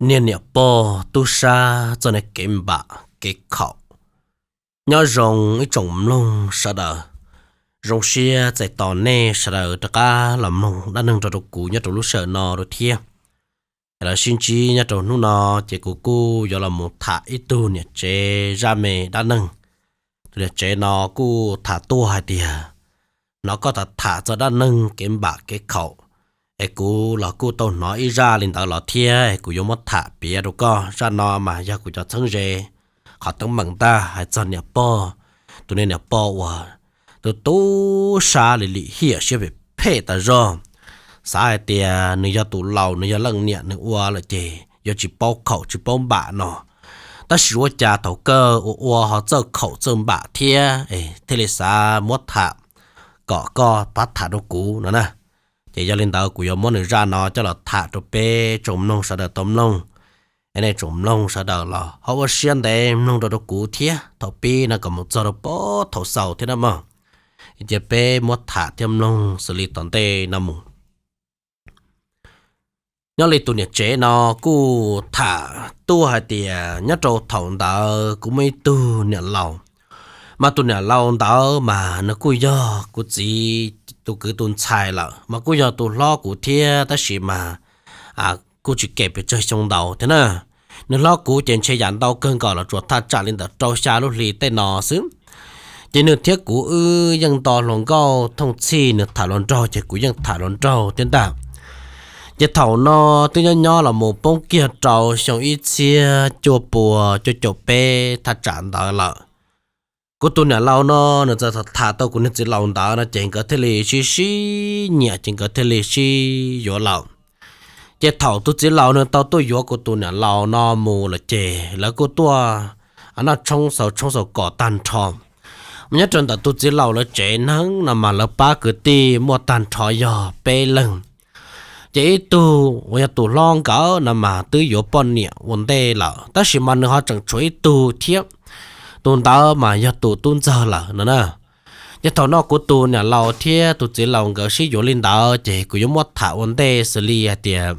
Niag niam pog tub sab txoj niag kev npam kev khaum. Nyob zoo ib tsoom mloog sawv daws, zoo siab txais tos nej sawv daws rov qab los mloog dab neeg nrog rau kuv nyob rau lub sij hawm no dua thiab. Lawv sib ntsib nyob rau hnub no, ces kuv kuj yuav los mus tham ib tug niam tsev zaj me dab neeg. Tus niam tsev no kuj tham tuaj hais tias, hnov koj tham tham txog dab neeg kev npam kev khaum, es kuv los kuj tau hnov ib zaj li ntawd los thiab, es kuv yuav muab tham piav rau koj. Zaj no mas yog kuv cov txheeb ze qhov teeb meem ntag, hais txog niam pog, tus niag niam pog uas tus tub sab li lim hiam siab phem phem tas zog. Xav hais tias nws yog tus laus, nws yog leej niam, nws ua lawm ces yuav tsis paub khaum tsis paub npam no. Tab sis ua cas thaum kawg ua ua ho txawj khaum txawj npam thiab, thiaj li xav muab tham kom koj pab tham rau kuv no na. Ces yog li ntawd kuv yuav muab nws zaj no coj los tham rau peb tsoom mloog sawv daws tau mloog. Nej tsoom mloog sawv daws los ho ua siab ntev mloog rau rau kuv thiab, thaum pib no kom mus txog rau pem thaum xaus thiab na mog. Ces peb muab tham thiab mloog xws li tom ntej no mus. Nyob li tus niam tsev no kuj tham tuaj hais tias nyob rau thaum ntawd kuv muaj ib tug niam laus, mas tus niam laus ntawd mas nws kuj yog kuv txiv tus kwv tus ntxhais lawm, mas kuj yog tus hlob kuv thiab, tab sis mas kuj tsis kem pes tsawg xyoo ntau thiab na. Nws hlob kuv ces ntshe yam ntau kawg nkaus los tsuas thaj tsam li ntawm rau xya lub hli tej no xwb. Ces nws thiab kuv wb yeej nto hluas nkauj thooj txhij, nws tham hluas nraug ces kuv yeej tham hluas nraug thiab ntag. Ces thaum no twb nyob nyob los mus poob kiag rau xyoo ib txhiab cuaj pua cuaj caum peb thaj tsam ntawd lawm. Kuv tus niam laus no nws txawm tham tau kuv niag txiv laus ntawd no ces nkawd thiaj li sib sib nyiam ces nkawd thiaj li sib yuav lawm. Ces thaum tus txiv laus nws tau tuaj yuav kuv tus niam laus no mus lawm ces lawv kuj tuaj noj tshoob xaus tshoob xaus kom tag nrho. Mas nyob rau ntawm tus txiv laus lawv tsev neeg no mas lawv pab kwv tij muaj tag nrho yog peb leeg. Ces ib tug uas yog tus hlob nkawd no mas twb yuav poj niam ua ntej lawm, tab sis mas nws ho tseem tshuav ib tug thiab. Tus ntawd mas yog tus tub ntxawg lawm no na. Ces thaum no kuv tus niam laus thiab tus txiv laus nkawd sib yuav li ntawd ces kuv yuav muab tham ua ntej xws li hais tias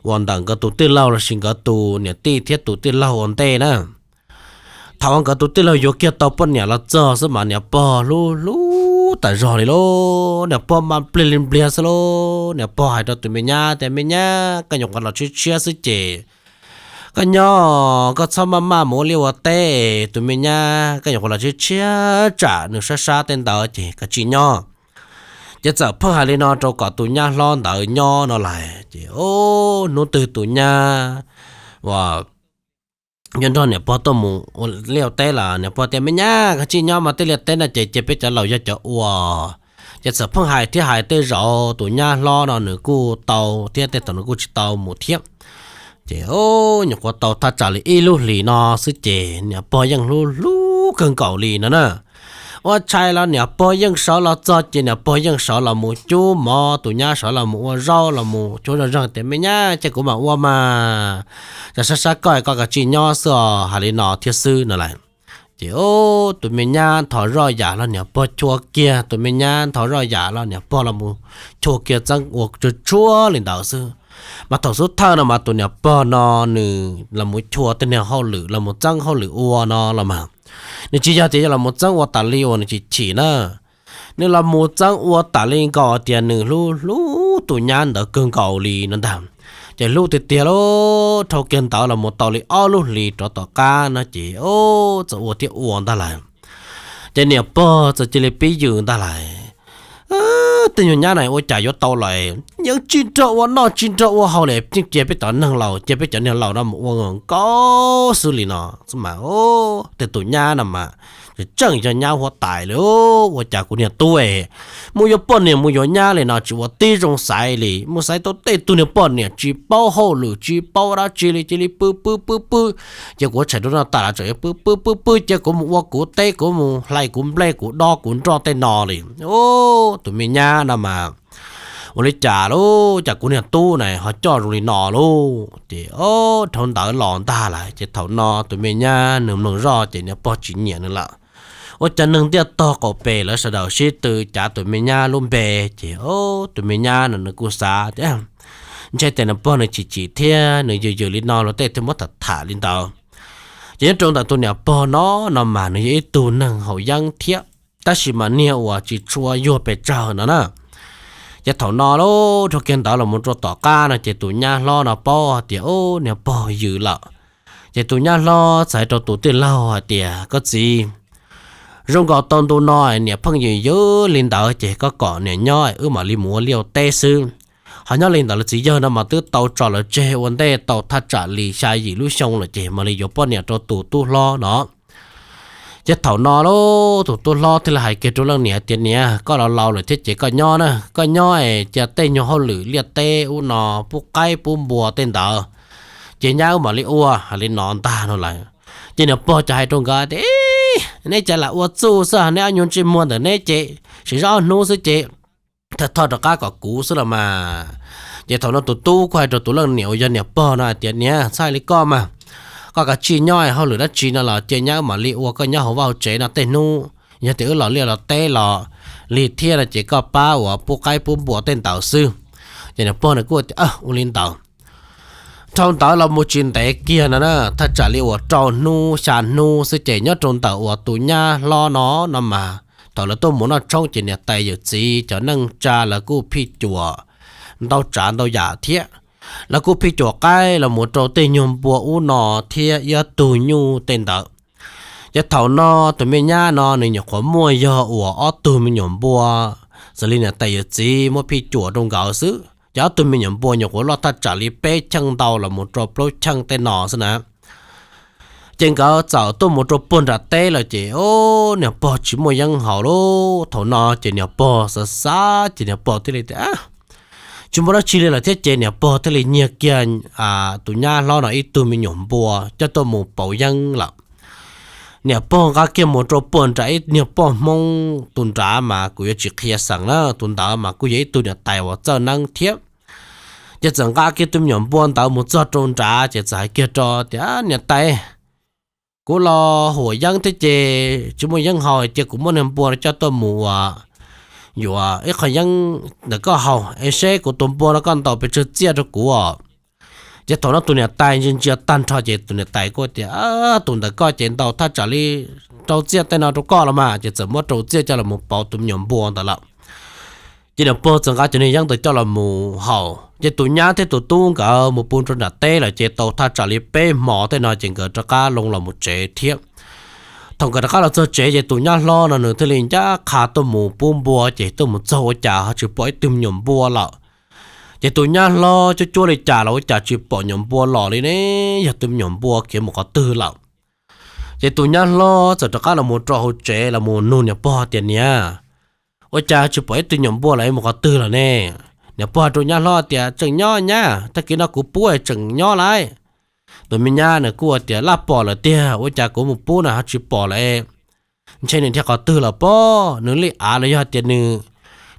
uas ntawm nkawd tus tij laug lossis nkawd tus niam tij thiab tus tij laug ua ntej na. Thaum uas nkawd tus tij laug yuav kiag tau poj niam los txog xwb mas niam pog hlub hlub tas zog li lauj. Niam pog mas npliag li npliag xwb lauj. Niam pog hais rau tus me nyab tias, me nyab, koj nyuam qhuav los tshiab tshiab xwb ces koj nyob, koj txhob maj maj mus ua liaj ua teb. Tus me nyab, koj nyuam qhuav los tshiab tshiab tsam nws sab sab tej ntawd ces koj tsis nyob. Ces txawm pheej hais li no rau kom tus nyab hlob ntawd nyob no lais. Ces hnub twg tus nyab uas yuav nrog niam pog tuaj mus ua liaj ua teb los niam pog tias, me nyab, koj tsis nyob mas tej liaj teb no ces cia peb cov laus yog cov ua. Ces txawm pheej hais thiab hais tej zaum tus nyab hlob no nws kuj tau thiab tej thaum nws kuj tsis tau mus thiab. Ces nyuam qhuav tau thaj tsam li ib lub hlis no xwb ces niam pog yeej hlub hlub kawg nkaus li no na. Ua tshais los niam pog yeej sawv los txog ces niam pog yeej sawv los mus cub mov, tus nyab sawv los mus ua zaub los mus cub zoj zeeg tias, me nyab, cia kuv mam ua mas, tsam sab sab koj koj koj tsis nyob xwb os, hais li no thiab xwb no lais. Ces tus me nyab nthos zoj yam los niam pog chua kiag, tus me nyab nthos zoj yam los niam pog los mus chua kiag txeeb ua tsuag tsuag li ntawd xwb. Mas thaum xub thawj no mas tus niam pog no nws los mus chua tej niag hauj lwm los mus txeeb hauj lwm ua no los mas nws tsis yog tias yog los mus txeeb ua tas li uas nws chim chim na. Nws los mus txeeb ua tas li nkaus tias nws hlub hlub tus nyab ntawd kawg nkaus li no ntag. Ces hlub tiag tiag lauj, dhau kiag ntawd los mus tau li ob lub hlis rov tom qab no ces txawm ua thiab ua ntag lais. Ces niam pog txawm cia li pib yws ntag lais. Tej nyuag nyab na ua cas yuav tau lawm, yeej tsis nrog ua noj tsis nrog ua haus li, yeej cia peb cov neeg laus, cia peb cov niag laus no mus ua nkaus xwb li no. Mas tej tus nyab no mas tseem yog nyab huab tais li. Ua cas kuv niag tub mus yuav poj niam mus yuav nyab li no tsis ua tib zoo xaiv li, mus xaiv tau tej tug niag poj niam tsis paub hauj lwm tsis paub dab tsi li, cia li pw pw pw pw. Ces kuv tshais rau no tas lawm tseem pw pw pw pw, cia kuv mus ua kuv teb, kuv mus hlais kuv nplej kuv dob kuv nroj tej no li. Tus me nyab no mas ua li cas lauj, cas kuv niag tub na ho coj zoo li no lauj. Ces dhau ntawd los ntag lais, ces thaum no tus me nyab nws mloog zoj ces niam pog tsis nyiam nws lawm. Ua cas neeg ntiaj tog qaum pem lawv sawv daws sib tw cav tus me nyab lub npe, ces tus me nyab no nws kuj xav tias, ntshe tias niam pog nws chim chim thiab nws yws yws li no los tej thiaj muab tham tham li ntawd. Ces nyob rau ntawm tus niam pog no, no mas nws yog ib tug neeg haus yeeb thiab, tab sis mas niag uas tsis tshua yuag pes tsawg no na. Ces thaum no lub rau kiag ntawd los mus rau tom qab no ces tus nyab hlob no paub tias ub niag pog yws lawm. Ces tus nyab hlob txawm hais rau tus tij laug hais tias koj txiv, zoo nkaus tau ntu no niam pheej yws yws li ntawd ces koj kom niam nyob wb mam li mus ua liaj ua teb xwb. Ho nyob li ntawd lawv txiv yawg no mas twb tau tso lawv tseg ua ntej tau thaj tsam li xya yim lub xyoo lawm ces mam li yuav poj niam rau tus tub hlob no. Ces thaum no lub tus tub hlob thiaj li hais kiag rau leej niam tias niam, koj los laus lawm thiab ces koj nyob na, koj nyob es cia tej nyuag hauj lwm liaj teb ub no, pub qaib pub npua tej ntawd, ces nyab wb mam li ua hais li no ntag no lawm. Ces niam pog cov hais rau nkawd tias neb cas lam ua txuj xwb, neb ob nyuag ntsej muag ntawm neb ces siv zog ob hnub xwb ces thawj thoj rov qab kom kuv xwb los mas. Ces thaum no tus tub kuj hais rau tus leej niam uas yog niam pog no hais tias niam, txhob li koj mas, koj kav tsij nyob, hauj lwm dab tsi no los cia nyab wb mam li ua, koj nyob hauv vaj hauv tsev no tej hnub yog tias wb los liaj los teb los lig thiab no ces koj pab uas pub qaib pub npua tej ntawd xwb. Ces niam pog nws kuj tias ua li ntawd. Dhau ntawd los mus tsis ntev kiag no na, thaj tsam li uas rau hnub xya hnub xwb ces nyob rau ntawm uas tus nyab hlob no, no mas thaum lawv tuaj mus noj tshoob ces niam tais yawm txiv cov neej tsa lawv kuj phij cuam ntau tsav ntau yam thiab. Lawv kuj phij cuam qaib los mus rau tej nyuag npua ub no thiab ib ob tug nyuj tej ntawd. Ces thaum no tus me nyab no nws nyuam qhuav muaj yog uas ob tug me nyuam npua, xws li niam tais yawm txiv muab phij cuam rau nkawd xwb ces ob tug me nyuam npua nyuam qhuav loj thaj tsam li peb cheej ntau los mus rau plaub cheej tej no xwb na. Ces nkawd txawm tuaj mus rau puag nram teb lawm ces niam pog tsis muaj yeeb haus lawm. Thaum no ces niam pog xav xav ces niam pog thiaj li tias tsis muaj dab tsi li lawm thiab ces niam pog thiaj li nyiag kiag tus nyab hlob no ib tug me nyuam npua coj tuaj mus pauv yeeb lawm. Niam pog nqa kiag mus rau puag nram ib niag poj hmoob tus nrad mas kuv yuav tsis qhia xeem na, tus ntawd mas kuj yog ib tug niam tais uas txawj neeb thiab. Ces txawm nqa kiag tus me nyuam npua ntawd mus txog rau nrad ces txawm hais kiag rau tias niam tais, kuv los huam yeeb thiab ces tsis muaj yeeb haus ces kuv muab niag npua no coj tuaj mus ua yuav ib qho yeeb ntawm koj haus es seb kuv tus npua no koj ntaus pes tsawg txiaj rau kuv. Ces thaum no tus niam tais ntsia ntsia tag nrho ces tus niam tais kuj tias tus ntawm koj ces ntaus thaj tsam li rau txiaj tej no rau koj los mas ces txawm muab rau txiaj coj los pauv tus me nyuam npua ntawd lawm. Ces niam pog txawm nqa cov niag yeeb ntawd coj los mus haus ces tus nyab thiab tus tub nkawd mus pw rau nram teb lawm ces tau thaj tsam li peb hmo tej no ces nkawd rov qab loo los mus tsev thiab. Thaum nkawd rov qab los txog tsev ces tus nyab hlob no nws thiaj li ncaj qha tuaj mus pub npua ces tuaj mus txog ua cas ho tsis pom ib tug me nyuam npua lawm. Ces tus nyab hlob cuab cuab li cas los ua cas tsis pom nyuam npua los li ne, yog tus me nyuam npua khiav mus qhov twg lawm. Ces tus nyab hlob txawm rov qab los mus rau hauv tsev los mus nug niam pog tias niam, ua cas tsis pom ib tug nyuam npua los mus qhov twg lawm ne? Niam pog hais rau nyab hlob tias tseem nyob nyab, tag kis no kuv pub tseem nyob lawm. Tus me nyab nws kuj tias laj pom lawm tiag, ua cas kuv mus pub na ho tsis pom lawm, ntshe nws dhia qhov twg lawm pob, nws li av los yog tias nws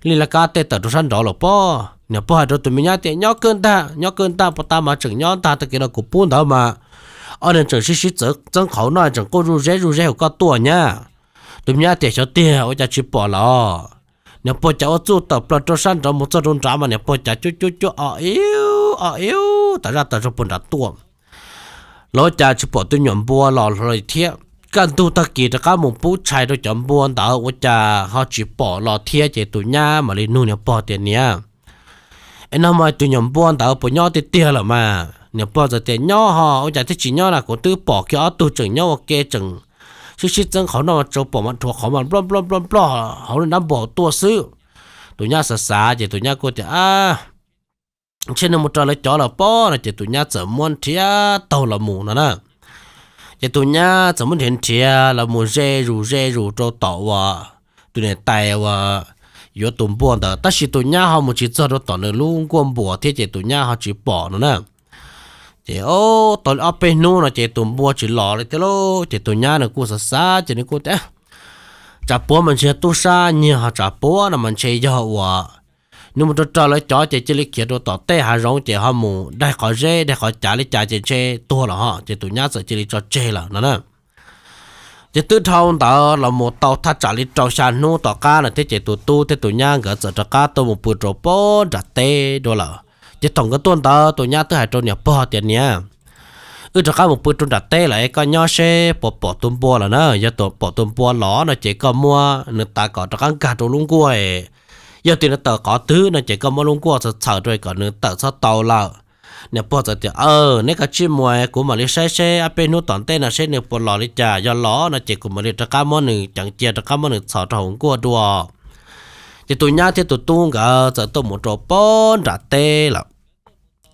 li laj kab tej tawm rau sab nraud lawm pob. Niam pog hais rau tus me nyab tias nyob kawg ntag, nyob kawg ntag, puag ta mas tseem nyob ntag, tag kis no kuv pub ntawd mas ob niag tseem sib sib txeeb qhauv noj tseem quaj zuj zeb zuj zeb hauv koj tuaj nyab. Tus me nyab tias xyov tiag ua cas tsis pom lawm. Niam pog cas ua txuj tawm plaws rau sab nraud mus txog rau nrad mas niam pog cas cuab cuab cuab o iu o iu tas zaj tas zog puag nrad tuaj los ua cas tsis pom tus nyuam npua los li thiab. Kaj ntug tag kis rov qab mus pub tshais rau cov npua ntawd ua cas ho tsis pom los thiab ces tus nyab mam li nug niam pog tias niam, es no mas tus nyuam npua ntawd puas nyob tiag tiag lawm mas? Niam pog txawm tias nyob ho, ua cas thiaj tsis nyob na, kuv twb pom kiag ob tug tseem nyob ua ke tseem sib sib txeeb qhauv noj tsau pom mas dhuav qhauv mas nploj nploj nploj nploj hauv lub nrab npua hauv tuaj xwb. Tus nyab xav xav ces tus nyab kuj tias ntshe nws mus raws lawv cov lawm pob no ces tus nyab txawm muab nrhiav taug los mus no na. Ces tus nyab txawm muab nrhiav nrhiav los mus ze zus ze zus rau tom uas tus niam tais uas yuav tus npua ntawd, tab sis tus nyab ho mus tsis txog rau tom nws lub nkuaj npuas thiab ces tus nyab ho tsis pom no na. Ces tau ob peb hnub no ces tus npua tsis los li thiab lauj, ces tus nyab nws kuj xav xav ces nws kuj tias tsam puav mas ntshe tub sab nyiag ho tsam puav no mas ntshe yog uas nws mus rau raws lawv cov ces cia li khiav rau tom tej hav zoov ces ho mus daig qhov zeb daig qhov cav li cas ces ntshe tuag lawm ho, ces tus nyab txawm cia li tso tseg lawm no na. Ces twb dhau ntawd los mus tau thaj tsam li rau xya hnub tom qab no thiab ces tus tub thiab tus nyab nkawd txawm rov qab tuaj mus pw rau puag nram teb dua lawm. Ces thaum nkawd tuaj ntawd tus nyab twb hais rau niam pog tias, Niam, wb rov qab mus pw rau nram teb lawm, koj nyob seb puas pom tus npua lawm na. Yog pom tus npua los no ces koj muab nws tav kom rov qab nkag rau lub nkuaj. Yog tias nws tawm qhov twg no ces koj muab lub nkuaj txhawm txhawm rau kom nws tawm txhob tau lawm. Niam pog txawm tias, Neb kav tsij mus, kuv mam li saib seb ob peb hnub tom ntej no seb nws puas los li cas, yog los no ces kuv mam li rov qab muab nws ceev cia rov qab muab nws txhos rau hauv nkuaj dua. Ces tus nyab thiab tus tub nkawd txawm tuaj mus rau pob nram teb lawm.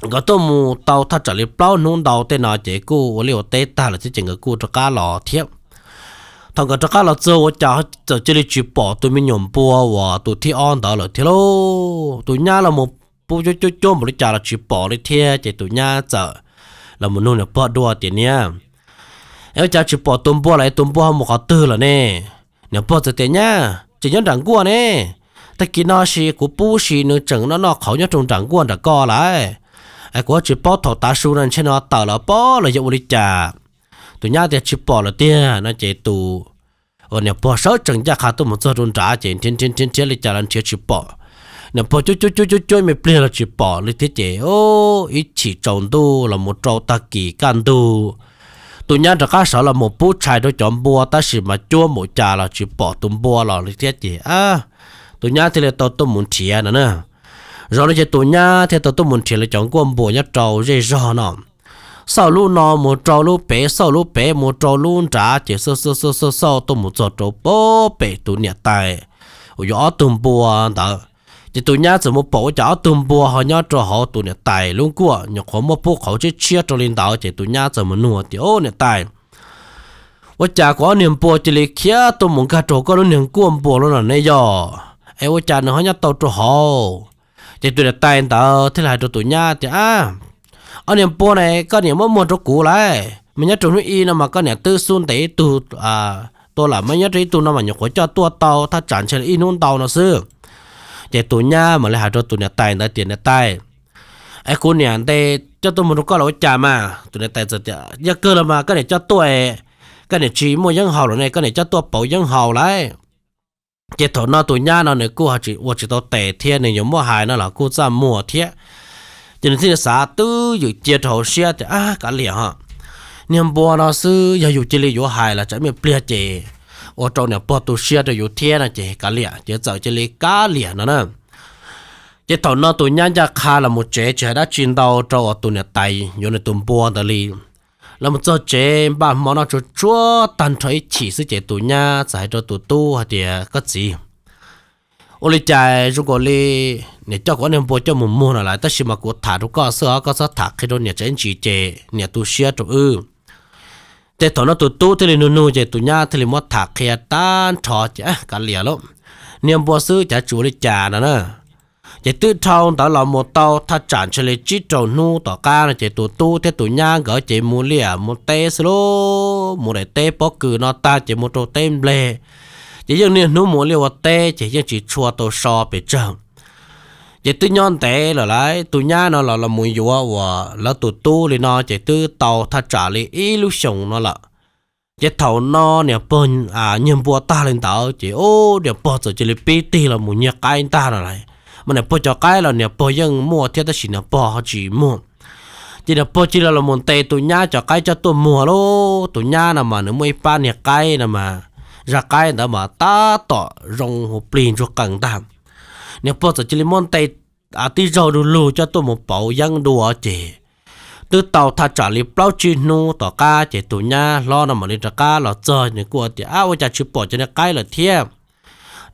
Nkawd tuaj mus tau thaj tsam li plaub hnub ntau tej no ces kuj ua liaj ua teb tag lawm thiab ces nkawd kuj rov qab los thiab. Thaum nkawd rov qab los txog ua cas txawm cia li tsis pom tus me nyuam npua uas tus thib ob ntawd lawm thiab lauj. Tus nyab los mus pub cuab cuab cuab npaum li cas los tsis pom li thiab ces tus nyab txawm los mus nug niam pog dua tias, Niam, es ua cas tsis pom tus npua lawm, tus npua ho mus qhov twg lawm ne? Niam pog txawm tias, Nyab, tseem nyob nram nkuaj ne. Tag kis no sis kuv pub sis nws tseem noj noj qhauv nyob rau nram nkuaj nram koj lawm. Es kuv tsis paub thaum tav su no ntshe no tawm los pob los yog ua li cas. Tus nyab tias tsis pom lawm tiag no ces tus uas niam pog sawv tsees ncaj qha tuaj mus txog rau nrad ces nrhiav nrhiav nrhiav li cas los nrhiav tsis pom. Niam pog cuab cuab cuab cuab cuab me pliag los tsis pom li thiab ces ib chim tsaus ntuj los mus rau tag kis kaj ntug, tus nyab rov qab sawv los mus pub tshais rau cov npua tab sis mas cuab npaum cas los tsis pom tus npua los li thiab ces tus nyab thiaj li tau tuaj mus nrhiav no na. Zaum no ces tus nyab thiaj tau tuaj mus nrhiav li cov nkuaj npua nyob rau zej zog no, xauj lub no mus rau lub pem, xauj lub pem mus rau lub nrad ces xauj xauj xauj xauj xauj tuaj mus txog rau pob pem tus niam tais uas yuav ob tug npua ntawd. Ces tus nyab txawm mus pom ua cas ob tug npua ho nyob rau hauv tus niam tais lub nkuaj, nyuam qhuav muab pub qhauv tshiab tshiab rau li ntawd ces tus nyab txawm mus nug tias, Ub, niam tais, ua cas kuv ob niag npua cia li khiav tuaj mus nkag rau koj lub niag nkuaj npua lub no ne yog? Es ua cas nws ho nyob tau rau hauv? Ces tus niam tais ntawd thiaj li hais rau tus nyab tias, Ob niag npua ne koj niam muab muag rau kuv lawm, mas nyob rau hnub ib no mas koj niam twb xub ntes ib tug tuaj lawm, mas nyob rau ib tug no mas nyuam qhuav coj tuaj tau thaj tsam ntshe li ib hnub ntau no xwb. Ces tus nyab mam li hais rau tus niam tais ntawd tias, Niam tais, es kuv niam ntes coj tuaj muag rau koj los ua cas mas? Tus niam tais txawm tias, Yog kawg los mas koj niam coj tuaj, koj niam tsis muaj yeeb haus los ne, koj niam coj tuaj pauv yeeb haus lawm. Ces thaum no tus nyab no nws kuj ho tsis ua tsis tau tes thiab nws yuav muab hais no los kuj txaj muag thiab. Ces nws thiaj li xav twb ywm cia rau hauv siab tias, Ab, kav liam ho, niag npua no xwb yog yus cia li yuav hais los tsam me pliag ces ua rau niam pog tu siab rau yus thiab no ces kav liam, ces txawm cia li kav liam no na. Ces thaum no tus nyab ncaj qha los mus tsev tsis hais dab tsi ntau rau uas tus niam tais yuav nws tus npua ntawd li. Los mus txog tsev npaj hmo noj tsuag tsuag tag nrho ib chim xwb ces tus nyab txawm hais rau tus tub hais tias, Koj txiv, ua li cas zoo nkaus li niam coj kuv ob niag npua coj mus muag no lawm, tab sis mas kuv tham rau koj xwb os, koj txhob tham qhia rau niam tsev ntsis ces niam tu siab rau wb. Ces thaum no tus tub thiaj li nug nug ces tus nyab thiaj li muab tham qhia tag nrho ces kav liam lauj, niag npua xwb cav tsis ua li cas no na. Ces twb dhau ntawd los mus tau thaj tsam ntshe li tsib rau hnub tom qab no ces tus tub thiab tus nyab nkawd ces mus liaj mus teb xwb lauj, mus daim teb pob kws no tag ces mus rau teb npleg. Ces yeej niaj hnub mus liaj ua teb ces yeej tsis tshua tau so pes tsawg. Ces twb nyob ntev lawm lauj, tus nyab no los los mus yuav uas lawv tus tub li no ces twb tau thaj tsam li ib lub xyoos no lawm. Ces thaum no niam pog nyiag npua tag li ntawd ces ub, niam pog txawm cia li pib tig los mus nyiag qaib ntag no lauj. Mas niam pog cov qaib los niam pog yeej muaj thiab tab sis niam pog ho tsis muag. Ces niam pog cia li los mus ntes tus nyab cov qaib coj tuaj muag lauj. Tus nyab no mas nws muaj ib pab niag qaib no mas, zaj qaib ntawd mas tab tom zoo hu plig ntsuag qees ntag. Niam pog txawm cia li muab ntes tib zaug du lug coj tuaj mus pauv yeeb dua ces twb tau thaj tsam li plaub tsib hnub tom qab ces tus nyab hlob no mam li rov qab los txog, nws kuj tias, Ab, ua cas tsis pom cov niag qaib lawm thiab?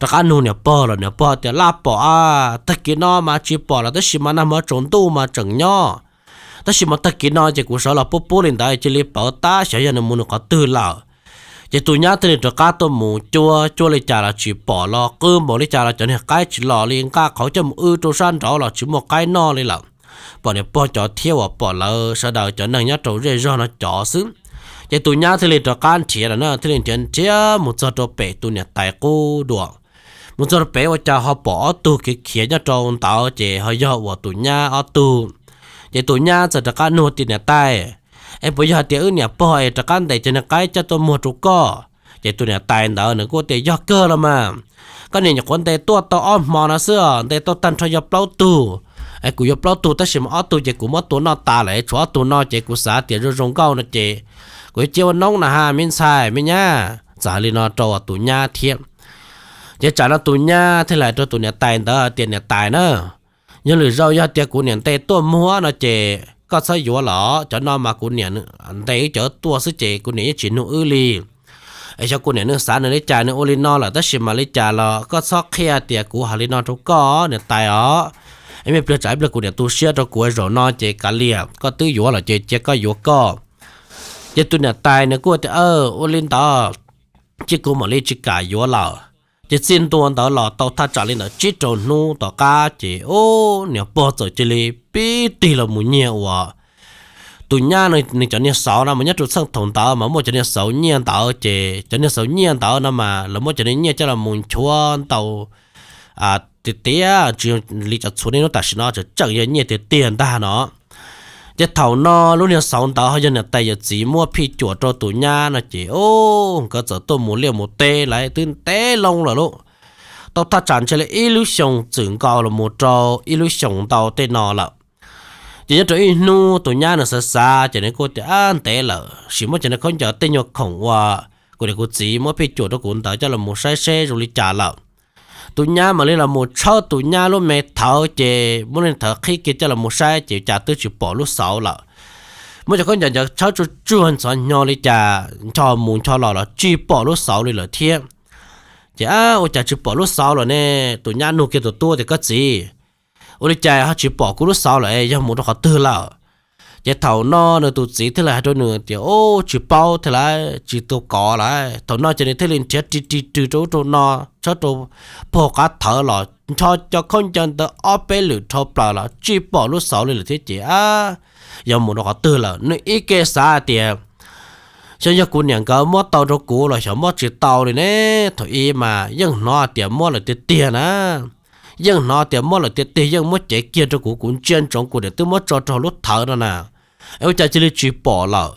Rov qab nug niam pog los niam pog tias, Laj pom a, tag kis no mas tsis pom lawm tab sis mas nag hmo tsaus ntuj mas tseem nyob. Tab sis mas tag kis no ces kuv sawv los pub pub li ntawd cia li pawv tab xyov yog nws mus nws qhov twg lawm. Ces tus nyab thiaj li rov qab tuaj mus cuab, cuab li cas los tsis pom los, qw npaum li cas los cov niag qaib tsis los li, nqa qhauv coj mus wb rau sab nraud los tsis muaj qaib noj li lawm. Pom niam pog cov thiab uas pom lawv sawv daws cov neeg nyob rau zej zog no cov xwb. Ces tus nyab thiaj li rov qab nrhiav lawm na, thiaj li nrhiav nrhiav mus txog rau pem tus niam tais qub dua. Mus txog rau pem ua cas ho pom ob tug khiav khiav nyob rau ntawd ces ho yog uas tus nyab ob tug. Ces tus nyab txawm rov qab nug tias, Niam tais, es puas yog hais tias wb niam pog es rov qab ntes cov niag qaib coj tuaj muag rau koj? Ces tus niam tais ntawd nws kuj tias, Yog kawg los mas, koj niam nyuam qhuav ntes tuaj tau ob hmo no xwb, ntes tau tag nrho yog plaub tug. es kuv yuav plaub tug tab sis mas ob tug ces kuv muab tua noj tas lawm, tshuav ob tug no ces kuv xav tias zoo zoo nkauj no ces kuv yuav cia ua noob na ha me ntxhais me nyab. Txawm hais li no rau tus nyab thiab. Ces tsam no tus nyab thiaj li hais rau tus niam tais ntawd tias, Niam tais na, yog lwm zaus yog tias kuv niam ntes tuaj muag no ces koj txhob yuav lawm, cov no mas kuv niam ntes wb cov tuaj xwb ces kuv niam yeej tsis nug wb li. Es xyov kuv niam nws xav nws li cas nws ua li no lawm, tab sis mas li cas los koj txhob qhia tias kuv hais li no rau koj niam tais os. Es me pliag tsam ib pliag kuv niam tu siab rau kuv zaum no ces kav liam, koj twb yuav lawm ces cia koj yuav koj. Ces tus niam tais nws kuj tias, Ua li ntawd ces kuv mam li tsis kam yuav lawm. Ces txij ntua ntawd los tau thaj tsam li ntawd tsib rau hnub tom qab ces ub, niam pog txawm cia li pib tig los mus nyiag uas tus nyab nws cov niag xauv no mas nyob rau txheej thaum ntawd mas muaj cov niag xauv nyiaj ntawd ces cov niag xauv nyiaj ntawd no mas lawv muab cov niag nyiaj coj los mus nchuav ntau tiag tiag, tsis li cov txhua niaj hnub tam sim no tseem tseem yog nyiaj tiag tiag ntag no. Ces thaum no lub niag xauv ntawd ho yog niam tais yawm txiv muab phij cuam rau tus nyab no ces ub, nkawd txawm tuaj mus liaj mus teb lawm twb ntev loo lawm lauj. Tau thaj tsam ntshe li ib lub xyoos txwm nkaus los mus rau ib lub xyoos ntau tej no lawm. Ces nyob rau ib hnub tus nyab nws xav xav ces nws kuj tias, Ab, ntev lawm, sim muab cov niag khaub ncaws tej nyuag khoom uas kuv niam kuv txiv muab phij cuam rau kuv ntawd coj los mus saib seb zoo li cas lawm. Tus nyab mam li los mus tshawb tus nyab lub me thawv ces muab lub thawv qhib kiag coj los mus saib ces cas twb tsis pom lub xauv lawm. Muab cov khaub ncaws ntawd tshawb tsuag tsuag ntxhov hnyo li cas ncho mus ncho los los tsis pom lub xauv li lawm thiab. Ces, Ab, ua cas tsis pom lub xauv lawm ne? Tus nyab nug kiag tus tub tias, Koj txiv, ua li cas ho tsis pom kuv lub xauv lawm, yog mus rau qhov twg lawm? Ces thaum no nws tus txiv thiaj li hais rau nws tias, Ub, tsis paub thiab lauj, tsis tau kov lauj. Thaum no ces nws thiaj li nrhiav ri ri rw rau ub rau no, tshawb rau puag qab thawv los ncho cov khaub ncaws ntawd ob peb lwm dhau plaws los tsis pom lub xauv li lawm thiab ces, Ab, yog mus rau qhov twg lawm? Nws ib ke xav tias, Xyov yog kuv niam nkawd muab tau rau kuv los xyov muab tsis tau li ne. Thaum ub mas yeej hnov tias muab lawm tiag tiag na, yeej hnov tias muab lawm tiag tiag, yeej muab cev kiag rau kuv, kuv ntsia ntsoov kuv niam twb muab tso rau lub thawv no na, es ua cas cia li tsis pom lawm?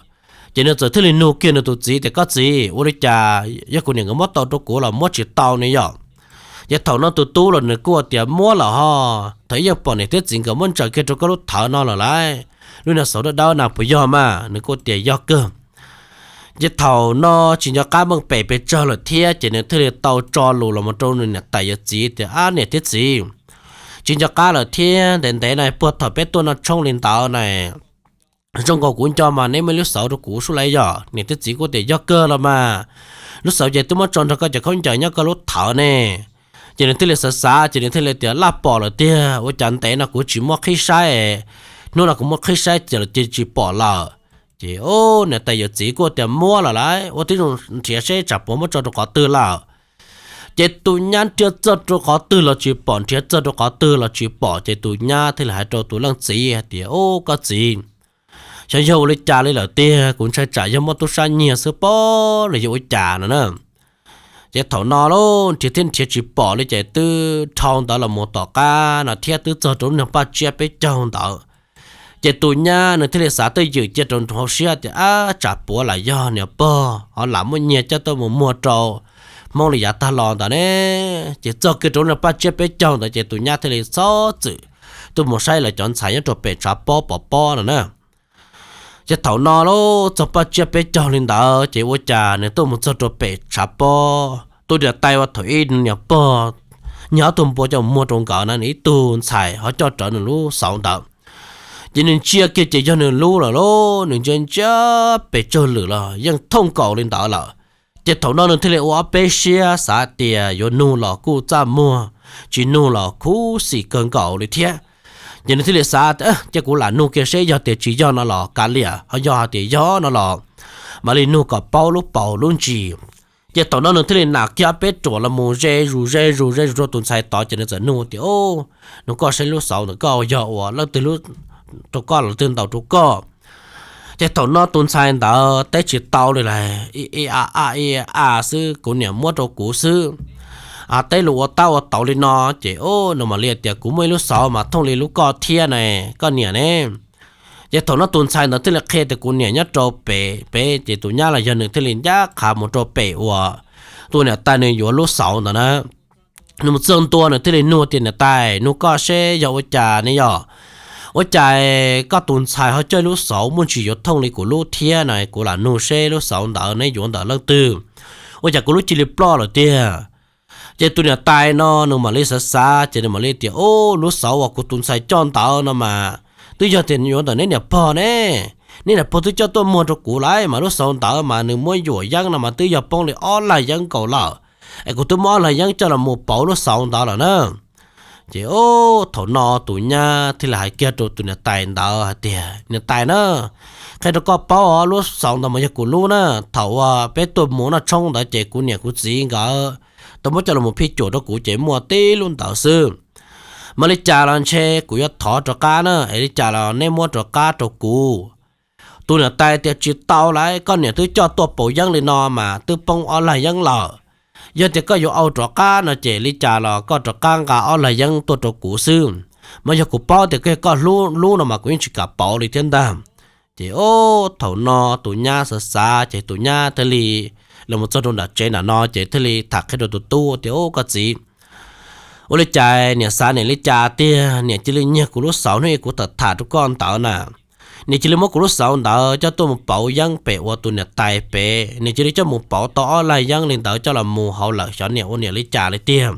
Ces nws txawm thiaj li nug kiag nws tus txiv tias, Koj txiv, ua li cas yog kuv niam nkawd muab tau rau kuv los muab tsis tau ne yom? Ces thaum no tus tub los nws kuj tias, Muab lawm ho, thaum ub yeej pom niam thiab txiv nkawd muab ntsaws kiag rau koj lub thawv no lawm lauj, lub niag xauv dawb dawb na puas yog mas? Nws kuj tias, Yog kawg. Ces thaum no tsis nco qab meej pem pes tsawg lawm thiab ces nws thiaj li tau tso lus los mus rau nws niam tais yawm txiv tias, Ab, niam thiab txiv, tsis nco qab lawm thiab, ntev ntev na puag thaum peb tuaj noj tshoob li ntawd na, zoo nkaus kuv nco mas neb muab lub xauv rau kuv sub lauj yom? Niam thiab txiv kuj tias, Yog kawg los mas, lub xauv ces twb muab tso nrog koj cov khaub ncaws nyob koj lub thawv ne. Ces nws thiaj li xav xav ces nws thiaj li tias, Laj pom lawm tiag, ua cas ntev no kuv tsis muab qhib saib, hnub no kuv muab qhib saib ces los cia tsis pom lawm. Ces niam tais yawm txiv kuj tias, Muab lawm lauj, ua tib zoo nrhiav seb tsam puas muab tso rau qhov twg lawm. Ces tus nyab nrhiav txog rau qhov twg los tsis pom, nrhiav txog rau qhov twg los tsis pom, ces tus nyab thiaj li hais rau tus leej txiv hais tias, Ub, koj txiv, xyov yog ua li cas li lawm tiag, kuv ntshai tsam yog muab tub sab nyiag xwb pob los yog ua cas no na. Ces thaum no lauj, nrhiav thiab nrhiav tsis pom li ces twb dhau ntawd los mus tom qab no thiab twb txog rau lub niag paj tsiab peb caug ntawd. Ces tus nyab nws thiaj li xav twj ywm cia rau hauv siab tias, Ab, tsam puav lam yog niam pog ho lam muab nyiag coj tuaj mus muag rau Hmoob li yav tag los ntawd ne. Ces txog kiag rau lub niag paj tsiab peb caug ntawd ces tus nyab thiaj li txhob txwm tuaj mus saib lawv cov ntxhais nyob rau pem tshav pob pov pob no na. Ces thaum no lauj, txog paj tsiab peb caug li ntawd ces ua cas nws tuaj mus txog rau pem tshav pob, tus niam tais uas thaum ub nws niam pog nyiag ob tug npua coj mus muag rau nkawd na, nws ib tug ntxhais ho coj rawv nws lub xauv ntawd. Ces nws ntsia kiag ces yog nws lub lawm lauj, nws ntsia ntsia pes tsawg lwm los yeej thooj nkaus li ntawd lawm. Ces thaum no nws thiaj li ua ob peb siab xav tias yuav nug los kuj txaj muag, tsis nug los khuv xim kawg nkaus li thiab. Ces nws thiaj li xav tias, Cia kuv lam nug kiag seb yog tias tsis yog no los kav liam, ho yog hais tias yog no los mam li nug kom paub lub paus lub ntsis. Ces thaum no nws thiaj li nam kiag ob peb ruam los mus ze zus ze zus ze zus rau tus ntxhais tod ces nws txawm nug tias, Nug koj seb lub xauv ntawm koj yog uas leej twg lub rau koj los twg ntaus rau koj? Ces thaum no tus ntxhais ntawd teb tsis tau li lawm, ib a a ib a xwb, Kuv niam muab rau kuv xwb. Teb lus ua tab ua tauv li no ces nws mam li tias, Kuv muaj ib lub xauv mas thooj li lub koj thiab ne, koj niam ne. Ces thaum no tus ntxhais ntawd thiaj li qhia tias, Kuv niam nyob rau pem pem. Ces tus nyab los yog nws thiaj li ncaj qha mus rau pem uas tus niam tais nws yuav lub xauv ntawd na. nws mus txog ntua nws thiaj li nug tias, Niam tais, nug koj seb yog ua cas ne yog? Ua cas koj tus ntxhais ho coj lub xauv muaj ntsis yuav thooj li kuv lub thiab no? Kuv lam nug seb lub xauv ntawd neb yuav ntawm leej twg, ua cas kuv lub cia li ploj lawm tiag. Ces tus niam tais no nws mam li xav xav ces nws mam li tias, Ub, lub xauv uas kuv tus ntxhais coj ntawd no mas twb yog tias yuav ntawm neb niam pog ne. Neb niam pog twb coj tuaj muag rau kuv lawm, mas lub xauv ntawd mas nws muab yuam yeeb no mas twb yog poob li ob lag yeeb nkaus lawm. Es kuv twb muab ob lag yeeb coj los mus pauv lub xauv ntawd lawm na. Ces ub, thaum no tus nyab thiaj li hais kiag rau tus niam tais ntawd hais tias, Niam tais na, qhia rau koj paub, lub xauv ntawd mas yog kuv lub na. Thaum uas peb tuaj mus noj tshoob ntawd ces kuv niam kuv txiv nkawd tau muab coj los phij cuam rau kuv ces muaj tib lub ntawd xwb. Mas li cas los ntshe kuv yuav thov rov qab na, es li cas los neb muab rov qab rau kuv. Tus niam tais tias, Tsis tau lawm, koj niam twb coj tuaj pauv yeeb li no mas twb poob ob lag yeeb lawm. Yog tias koj yuav au rov qab no ces li cas los koj rov qab nqa ob lag yeeb tuaj rau kuv xwb. Mas yog kuv paub tias koj hlub lub no mas kuv yeej tsis kam pauv li thiab ntag. Ces ub, thaum no tus nyab xav xav ces tus nyab thiaj li los mus txog rau nram tsev nram no ces thiaj li tham qhia rau tus tub tias, Ub, koj txiv, ua li cas niam xav niam li cas tiag, niam cia li nyiag kuv lub xauv hnub ib kuv tham tham rau koj ntawd na. Niam cia li muab kuv lub xauv ntawd coj tuaj mus pauv yeeb pem ua tus niam tais pem, niam cia li coj mus pauv tau ob lag yeeb li ntawd coj los mus hauv lawm, xyov niam ua niam li cas li tiag.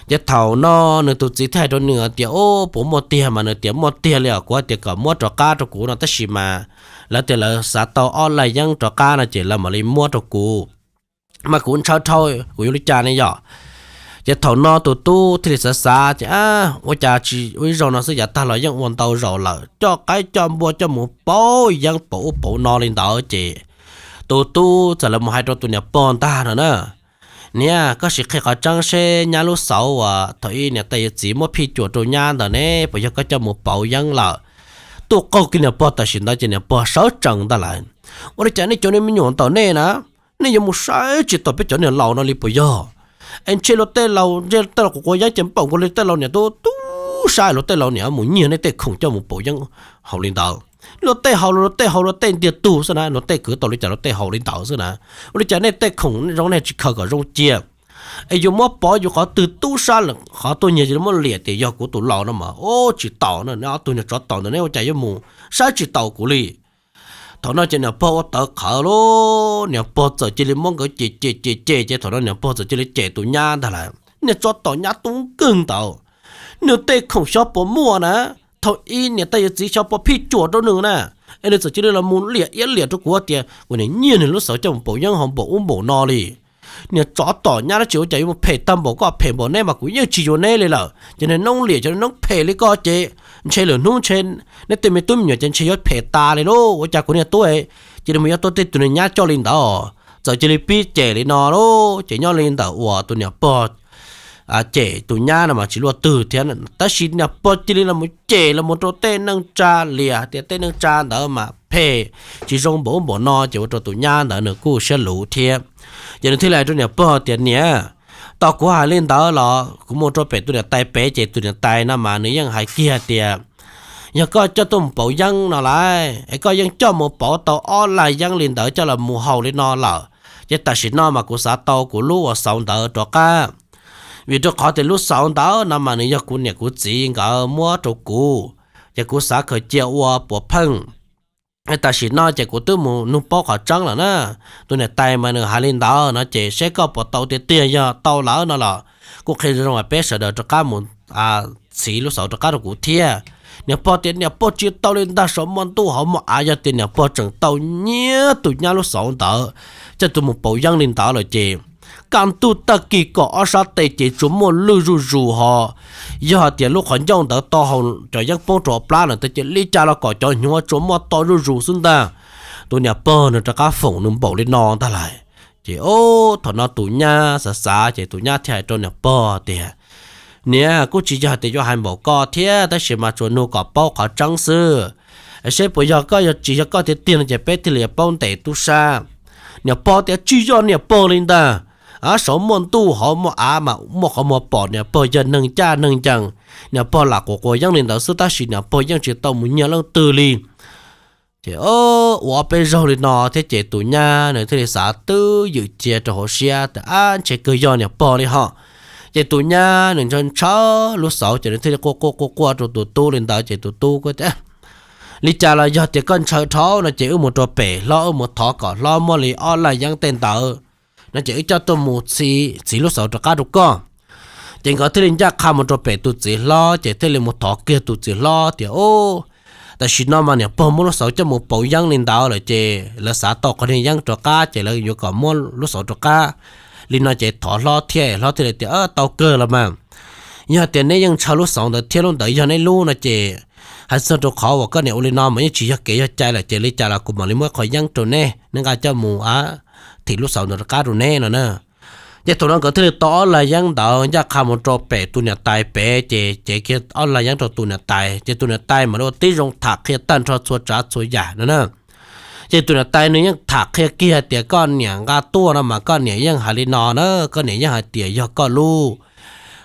Ces thaum no nws tus txiv thiaj hais rau nws tias, Ub, puas muaj tiag? Mas nws tias, Muaj tiag li os, kuv hais tias kom muab rov qab rau kuv no tab sis mas lawv tias lawv xav tau ob lag yeeb rov qab no ces lawv mam li muab rau kuv. Mas kuv ntshaw dhau, kuv yuav li cas ne yog? Ces thaum no tus tub thiaj li xav xav ces, Ua cas tsis ua ib zaug no xwb, yav tag los yeej ua ntau zaus lawm, coj qaib coj npua coj mus pauv yeeb pauv ub pauv no li ntawd. Ces tus tub txawm los mus hais rau tus niam pog ntag no na, Niam, koj sim qhia qhov tseeb seb nyab lub xauv uas thaum ub niam tais yawm txiv muab phij cuam rau nyab ntawd ne puas yog koj coj mus pauv yeeb lawm? Tuj qaug kiag niam pog tam sim ntawd ces niam pog sawv tsees ntag lawm. Ua li cas nej cov niag me nyuam ntawm nej na, nej yuav mus saib tsis taus peb cov niag laus no li puas yog? Es ntshe luag tej laus, ntshe tej laus quav quav yeeb ces npaum nkaus li tej laus niam tub tub sab, luag tej laus niam mus nyiag nej tej khoom coj mus pauv yeeb haus li ntawd. Luag tej haus, luag tej haus luag tej ntiag tug xwb na, luag tej khwv tau li cas luag tej haus li ntawd xwb na. Ua li cas nej tej khoom zoo nej tsis khaws kom zoo cia, es yus muab pov yus qhov twg tub sab lawm qhov tuaj nyiag cia li muab liam tias yog kuv tus laus no mas, ub, tsis taus na, neb ob tug niag tsov tom ntawm neb ua cas yuav mus saib tsis taus kuv li. Thaum no ces niam pog ua tawv qhawv lauj, niam pog txawm cia li muab nkawd cem cem cem cem ces thaum no niam pog txawm cia li cem tus nyab ntag lawm, Niag tsov tom nyab tub nkeeg ntawd, nws tej khoom xyov puas muaj na. Thaum ub niam tais yawm txiv xyov puas phij cuam rau nws na, es nws txawm cia li los mus liam iab liam rau kuv tias kuv niam nyiag nws lub xauv coj mus pauv yeeb haus npaum ub npaum no li. Niag tsov tom nyab dab tsi ua cas yuav mus phem tag npaum koj phem npaum neb mas kuv yeej tsis yuav neb li lawm. Ces niag noob liam cov niag noob phem li koj ces ntshe lwm hnub ntshe neb tej me tub me nyuam ces ntshe yuav phem tas li lauj. Ua cas kuv niag tub cia li mus yuav tau tej tus niag nyab coj li ntawd, txawm cia li pib cem li no lauj. Ces nyob li ntawm uas tus niam pog cem tus nyab no mas tsis luaj twg thiab, tab sis niam pog cia li los cem los mus rau tej neej tsa liam tias tej neej tsa ntawd mas phem tsis zoo npaum ub npaum no, ces ua rau tus nyab ntawd nws kuj siab luv thiab. Ces nws thiaj li hais rau niam pog tias, Niam, tos kuv hais li ntawd los kuv mus rau pem tus niam tais pem, ces tus niam tais no mas nws yeej hais kiag tias, Yog koj coj tuaj mus pauv yeeb no lauj, es koj yeej coj mus pauv tau ob lag yeeb li ntawd coj los mus haus li no lawm, ces tam sim no mas kuv xav tau kuv lub uas xauv ntawd rov qab. Vim rau qhov tias lub xauv ntawd no mas nws yog kuv niam kuv txiv nkawd muab rau kuv, ces kuv xav khaws cia ua puav pheej. Tam sim no ces kuv twb mus nug paub qhov tseeb lawm na. Tus niam tais mas nws hais li ntawd no ces seb koj puas tau tiag tiag, yog tau lawm no los kuj qhia zoo peb sawv daws rov qab mus txhiv lub xauv rov qab rau kuv thiab. Niam pog tias niam pog tsis tau li ntag, saum muaj ntuj hauv muaj av, yog tias niam pog tseem tau nyiag tus nyab lub xauv ntawd coj tuaj mus pauv yeeb li ntawd lawm ces kaj ntug tag kis kom ob sab tes ces tsuas muaj lwj zuj zus ho. Yog hais tias lub qhov ncauj ntawd tau haus cov yeeb poob rau plab lawm ces li cas los kom cov hnyuv tsuas muaj to zuj zus xwb ntag. Tus niam pog nws rov qab foom nws npaum li no ntag lawm. Ces ub, thaum no tus nyab xav xav ces tus nyab thiaj hais rau niam pog tias, Niam, kuj tsis yog hais tias yuav hais npaum koj thiab, tab sis mas tsuas nug kom paub qhov tseeb xwb. Seb puas yog koj, yog tsis yog koj tiag tiag no ces peb thiaj li paub ntes tub sab. Niam pog tias tsis yog niam pog li ntag. Saum muaj ntuj hauv muaj av mas muaj qhov muag pom niam pog yog neeg caj neeg ncees. Niam pog lam quav quav yeeb li ntawd xwb tab sis niam pog yeej tsis tau mus nyiag leej twg li. Ces ua ob peb zaug li no thiab ces tus nyab nws thiaj li xav twb ywm cia rau hauv siab tias, Ab, ntshe kawg yog niam pog li ho. Ces tus nyab nws ntshaw ntshaw lub xauv ces nws thiaj li quaj quaj quaj quaj rau tus tub li ntawd ces tus tub kuj tias, Li cas los yog tias koj ntshaw dhau no ces wb mus rau pem hlob, wb mus thov kom hlob muab li ob laj yeeb tej ntawd no ces wb coj tuaj mus txhiv, txhiv lub xauv rov qab rau koj. Ces nkawd thiaj li ncaj qha mus rau pem tus txiv hlob ces thiaj li mus thov kiag tus txiv hlob tias, Tam sim no mas niam pog muab lub xauv coj mus pauv yeeb li ntawd lawm ces lawv xav tau qhov niag yeeb rov qab ces lawv yuav kom muab lub xauv rov qab. Li no ces thov hlob thiab. Hlob thiaj li tias, Tau kawg los mas, yog tias neb yeej ntshaw lub xauv ntawd thiab lub ntawd yog neb lub no ces hais txog rau qhov uas koj niam ua li no mas yeej tsis yog kev yog cai lawm ces li cas los kuv mam li muab qhov yeeb rau neb, neb nqa coj mus thim lub xauv ntawd rov qab rau neb no na. Ces thaum no nkawd thiaj li tau ob laj yeeb ntawd ncaj qha mus rau pem tus niam tais pem ces cev kiag ob laj yeeb rau tus niam tais ces tus niam tais mam li ua tib zoo tham qhia tag nrho txhua tsav txhua yam no na. Ces tus niam tais nws yeej tham qhia kiag tias koj niam nqa tuaj no mas koj niam yeej hais li no na, koj niam yeej hais tias yog koj lub.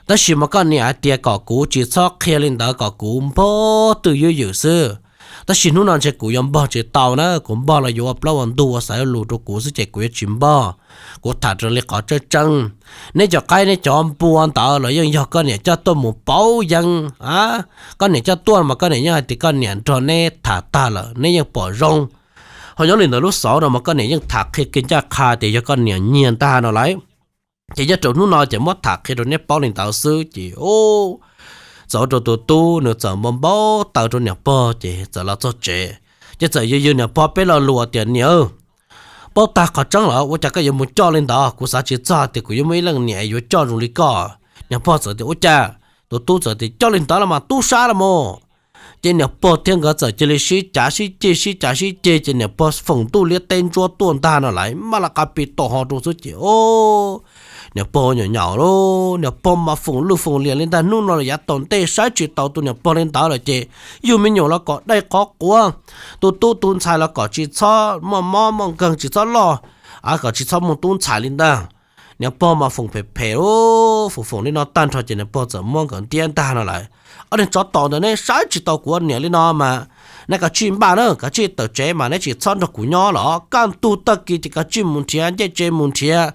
Tab sis mas koj niam hais tias kom kuv tsis txhob qhia li ntawd, kom kuv npog twj ywm ywm xwb. Tab sis hnub no ntshe kuv yuav npog tsis tau na, kuv npog los yuav ua plaub ua ntug ua xaiv ua lus rau kuv xwb ces kuv yuav tsis npog. Kuv tham raws li qhov tseeb tseeb. Neb cov qaib neb cov npua ntawd los yeej yog koj niam coj tuaj mus pauv yeeb. Koj niam coj tuaj mas koj niam yeej hais tias koj niam nrog neb tham tag lawm neb yeej pom zoo. Ho nyob li ntawd lub xauv no mas koj niam yeej tham qhia kiag ncaj qha tias yog koj niam nyiag ntag no lauj. Ces nyob rau hnub no ces muab tham qhia rau neb paub li ntawd xwb ces txawm ua rau tus tub nws txawm npau npau taws rau niam pog ces txawm los txog tsev. Ces txawm yws yws niam pog peb lo lus tias, Niam, paub tag qhov tseeb lawm ua cas koj yuav mus coj li ntawd? Kuv xav tsis txog tias kuv yuav muaj ib leej niam yuav coj zoo li koj. Niam pog txawm tias, Ua cas? Tus tub txawm tias, Coj li ntawd los mas tub sab los mas. Ces niam pog thiab nkawd txawm cia li sib cav sib ceg sib cav sib ceg ces niam pog foom ntuj liab teb ntsuab tuaj ntag no lawm, maj li qab pib tau ho rau xwb ces niam pog nyaum nyaum lauj, niam pog mas foom lwj foom liam li ntag. Hnub no los yav tom ntej saib tsis taus tus niam pog li ntawd lawm ces yug me nyuam los kom dai qhov quav, tus tub tus ntxhais los kom tsis txhob muaj mob muaj nkeeg tsis txhob loj, kom tsis txhob muaj tub ntxhais li ntag. Niam pog mas foom phem phem, foom foom li no tag nrho ces niam pog txawm muab nkawd ntiab ntag no lawm. Ob niag tsov tom ntawm neb saib tsis taus kuv ua niam li no mas neb kav tsij npaj na, kav tsij tawm tsev mas neb tsis txhob nrog kuv nyob los kaj ntug tag kis ces kav tsij mus nrhiav ncej tsev, mus nrhiav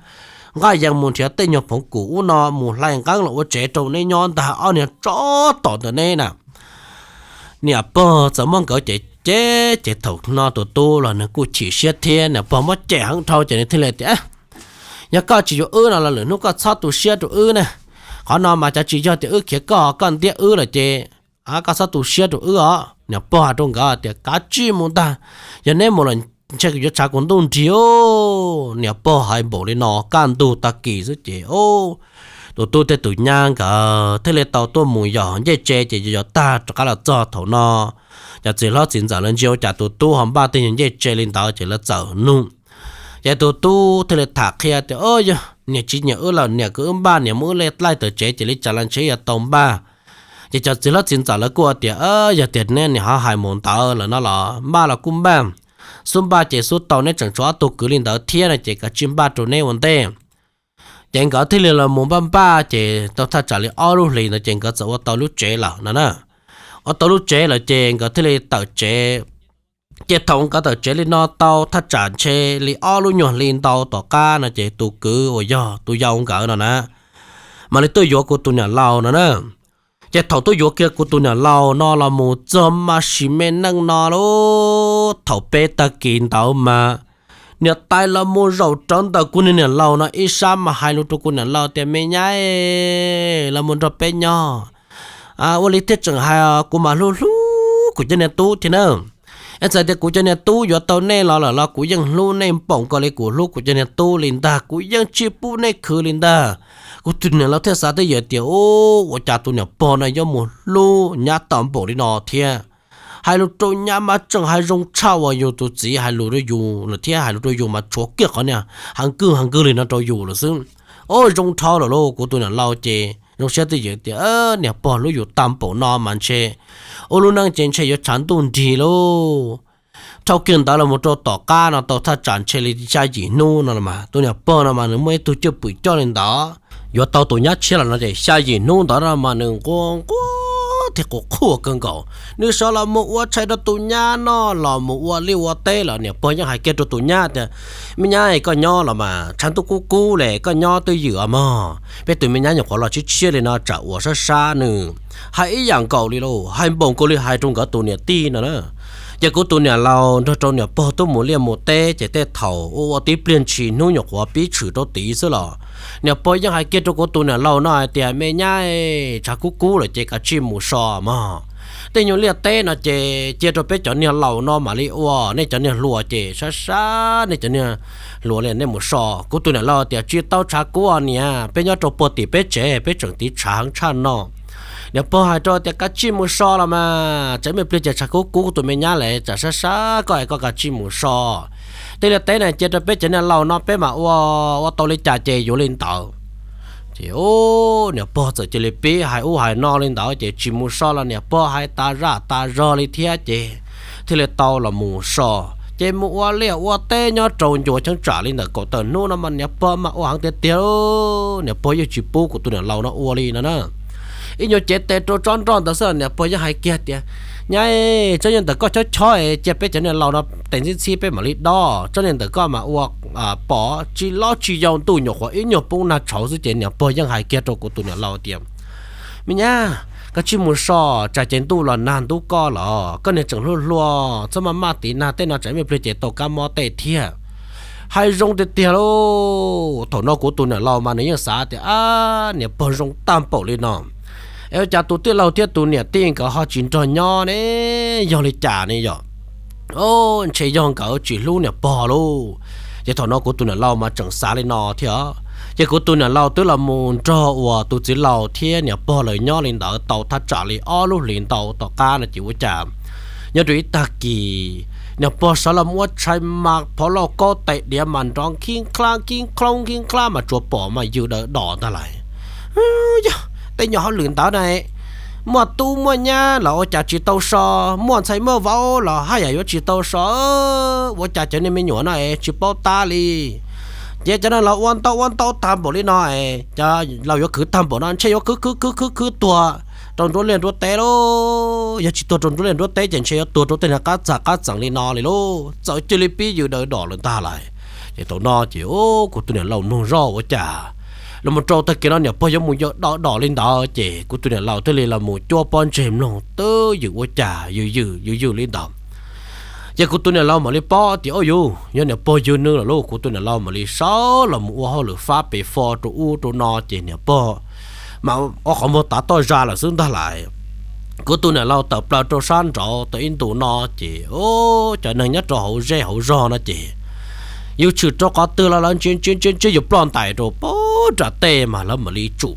nqaij yees, mus nrhiav tej nyuag phoov kum ub no mus hlais nqeeb los ua tsev rau neb nyob ntag, ob niag tsov tom ntawm neb na. Niam pog txawm muab nkawd cem cem ces thaum no tus tub los nws kuj chim siab thiab, niam pog muab cem heev dhau ces nws thiaj li tias, Yog koj tsis yuav wb no los lwm hnub koj txhob tu siab rau wb ne. Qhov no mas cov tsis yog tias wb khiav koj, koj ntiab wb lawm ces koj txhob tu siab rau wb os. Niam pog hais rau nkawd tias, Kav tsij mus ntag, yog neb mus los ntshe yuav tshav kuv ntuj nrig. Niam pog hais npaum li no kaj ntug tag kis xwb ces tus tub thiab tus nyab nkawd thiaj li tau tuaj mus yos ncej tsev ces yos tag rov qab los txog thaum no, cov txiv hlob txiv ntxawm lawv ntsia ua cas tus tub ho npaj tej nyuag ncej tsev li ntawd ces lawv txawm nug. Ces tus tub thiaj li tham qhia tias, Yog niam tsis nyiam wb lawm, niam kom wb npaj, niam muab wb laij tawm tsev ces li cas los ntshe yuav tau npaj. Ces cov txiv hlob txiv ntxawm lawv kuj tias, Yog tias neb niam ho hais mus ntawd lawm no los npaj los kuj npaj, xub npaj ces xub tau, neb tseem tshuav ob tug kwv li ntawd thiab no ces kav tsij npaj rau neb ua ntej. Ces nkawd thiaj li los mus npaj npaj ces tau thaj tsam li ob lub hlis ntawd ces nkawd txawm ua tau lub tsev lawm no na. Ua tau lub tsev lawm ces nkawd thiaj li tawm tsev. Ces thaum nkawd tawm tsev li no tau thaj tsam ntshe li ob lub nyuag hli ntau tom qab no ces tus kwv uas yog tus yau nkawd no na mam li tuaj yuav kuv tus niam laus no na. Ces thaum tuaj yuav kiag kuv tus niam laus no los mus txog mas sim me neej no lauj, thaum peb tag kis ntawd mas niam tais los mus zaum rawv ntawm kuv niag niam laus no ib sab mas hais lus rau kuv niam laus tias, Me nyab, los mus nrog peb nyob. Ua li thiaj tseem hais, kuv mas hlub hlub kuv cov niag tub thiab na. Es txawm tias kuv cov niag tub yuav tau nej los lawm los kuv yeej hlub nej npaum nkaus li kuv hlub kuv cov niag tub li ntag, kuv yeej tsis pub nej khwv li ntag. Kuv tus niam laus thiaj xav twj ywm tias, Ua cas tus niam pog no yuav mus hlub nyab tau npaum li no thiab? Hais lus rau nyab mas tseem hais zoo tshaj uas yus tus txiv hais lus rau yus lawm thiab, hais lus rau yus mas tshuav kiag qhov niag heev kwj heev kwj li no rau yus lawm xwb. Ua zoo dhau lawm lauj, kuv tus niam laus ces zoo siab twj ywm tias niam pog hlub yus tag npaum no mas ntshe ua lub neej ces ntshe yuav tshav ntuj nrig lauj. Dhau kiag ntawd los mus rau tom qab no tau thaj tsam ntshe li xya yim hnub no los mas tus niam pog no mas nws muaj ib tug cwj pwm coj li ntawd yuav tau tus nyab tshiab los no ces xya yim hnub ntawd no mas nws nquag nquag thiab quas qhuaj kawg nkaus. Nws sawv los mus ua tshais rau tus nyab noj los mus ua liaj ua teb los niam pog yeej hais kiag rau tus nyab tias, me nyab, koj nyob los mas tshav ntuj kub kub li, koj nyob twj ywm os mog. Peb tus me nyab nyuam qhuav los tshiab tshiab li no tsam uas sab sab nws hais ib yam nkaus li lauj, hais npaum nkaus li hais rau nkawd tus niam tij no na. Ces kuv tus niam laus nrog rau niam pog tuaj mus liaj mus teb ces tej thaum ua ua tib pliag ntshis hnub nyuam qhuav pib tshwm rau tid xwb los niam pog yeej hais kiag rau kuv tus niam laus no hais tias, me nyab, tshav kub kub lawm ces kav tsij mus so mog. Tej nyuag liaj teb no ces cia rau peb cov niag laus no mam li ua, nej cov niag hluas ces sab sab nej cov niag hluas li nej mus so. Kuv tus niam laus tias, tsis tau tshav kub niam, peb nyob rau puag tim peb tsev peb tseem tiv tshav heev tshaj no. Niam pog hais rau tias, kav tsij mus so los mas, tsam ib pliag ces tshav kub kub tus me nyab lawm tsam sab sab koj es koj kav tsij mus so. Tej liaj teb na cia rau peb cov niag laus no peb mam ua, ua tau li cas ces yuav li ntawd. Ces niam pog txawm cia li pib hais ub hais no li ntawd ces tsis mus so los niam pog hais tas zaj tas zog li thiab ces thiaj li tau los mus so. Ces mus ua liaj ua teb nyob rau ncua cheeb tsam li ntawm kaum tawm hnub no mas niam pog mas ua heev tiag tiag, niam pog yeej tsis pub kuv tus niam laus no ua li no na. Ib nyuag cev tes rau tsob nroj ntawd xwb niam pog yeej hais kiag tias, nyab, tsob nyuag ntawm koj chob chob cia peb cov niag laus no tes ntxhib ntxhib peb mam li dob, tsob nyuag ntawm koj mas ua pom tsis lob tsis yau, ntuj nyuam qhuav ib nyuag poob nag tshauv xwb ces niam pog yeej hais kiag rau kuv tus niam laus tias, me nyab, koj tsij mus so, tsam ces ntuj los nag ntub koj los koj niag tseem hluas hluas txhob maj maj tiv nag tej no tsam ib pliag ces tau kab mob tej thiab. Hais zoo tiag tiag lauj. Thaum no kuv tus niam laus mas nws yeej xav tias, ab, niam pog zoo tag npaum li no es ua cas tus tij laug thiab tus niam tij nkawd ho tsis nrog nyob ne, yog li cas ne yom? Ntshe yog nkawd tsis hlub niam pog lauj. Ces thaum no kuv tus niam laus mas tseem xav li no thiab. Ces kuv tus niam laus twb los mus nrog uas tus txiv laus thiab niam pog lawv nyob li ntawd tau thaj tsam li ob lub hlis ntau tom qab no ces ua cas nyob rau ib tag kis niam pog sawv los mus ua tshais mas phov lauj kaub tais diav mas nrov khib khlab khib khloob khib khlab mas tsuas pom mas yws daws dos ntag lais. Yog tej nyuag hauj lwm ntawd na, muaj tub muaj nyab los ua cas tsis tau so, muaj ntxhais muaj vauv los haj yam yuav tsis tau so, ua cas cov niag me nyuam no es tsis paub tab li. Ces cov no los ua ntau ua ntau tag npaum li no, cov laus yuav khwv tag npaum no ntshe yuav khwv khwv khwv khwv khwv tuag rau nruab liaj nruab teb lauj. Yog tsis tuag rau nruab liaj nruab teb ces ntshe yuav tuag rau tej niag qab txag qab txees li no li lauj. Txawm cia li pib yws daws dos lawm ntag lais. Ces thaum no ces kuv tus niam laus mloog zoj ua cas los mus rau tag kis no niam pog yuav mus yws daws dos li ntawd ces kuv tus niam laus thiaj li los mus cuab pob ntseg mloog twb ywm ua cas yws yws yws yws li ntawd. Ces kuv tus niam laus mam li paub tias, o yus, yog niam pog yws nws lawm lauj. Kuv tus niam laus mam li sawv los mus ua hauj lwm fab pes fo rau ub rau no ces niam pog mas ua qhov muag tav toj zag lawm xwb ntag lais. Kuv tus niam laus tawm plaws rau sab nraud tau ib ntus no ces cov neeg nyob rau hauv zej hauv zog no ces yus tshwm rau qhov twg los lawv ntsia ntsia ntsia ntsia yus ploj ntais rau puag nram tej mas lawv mam li tsum.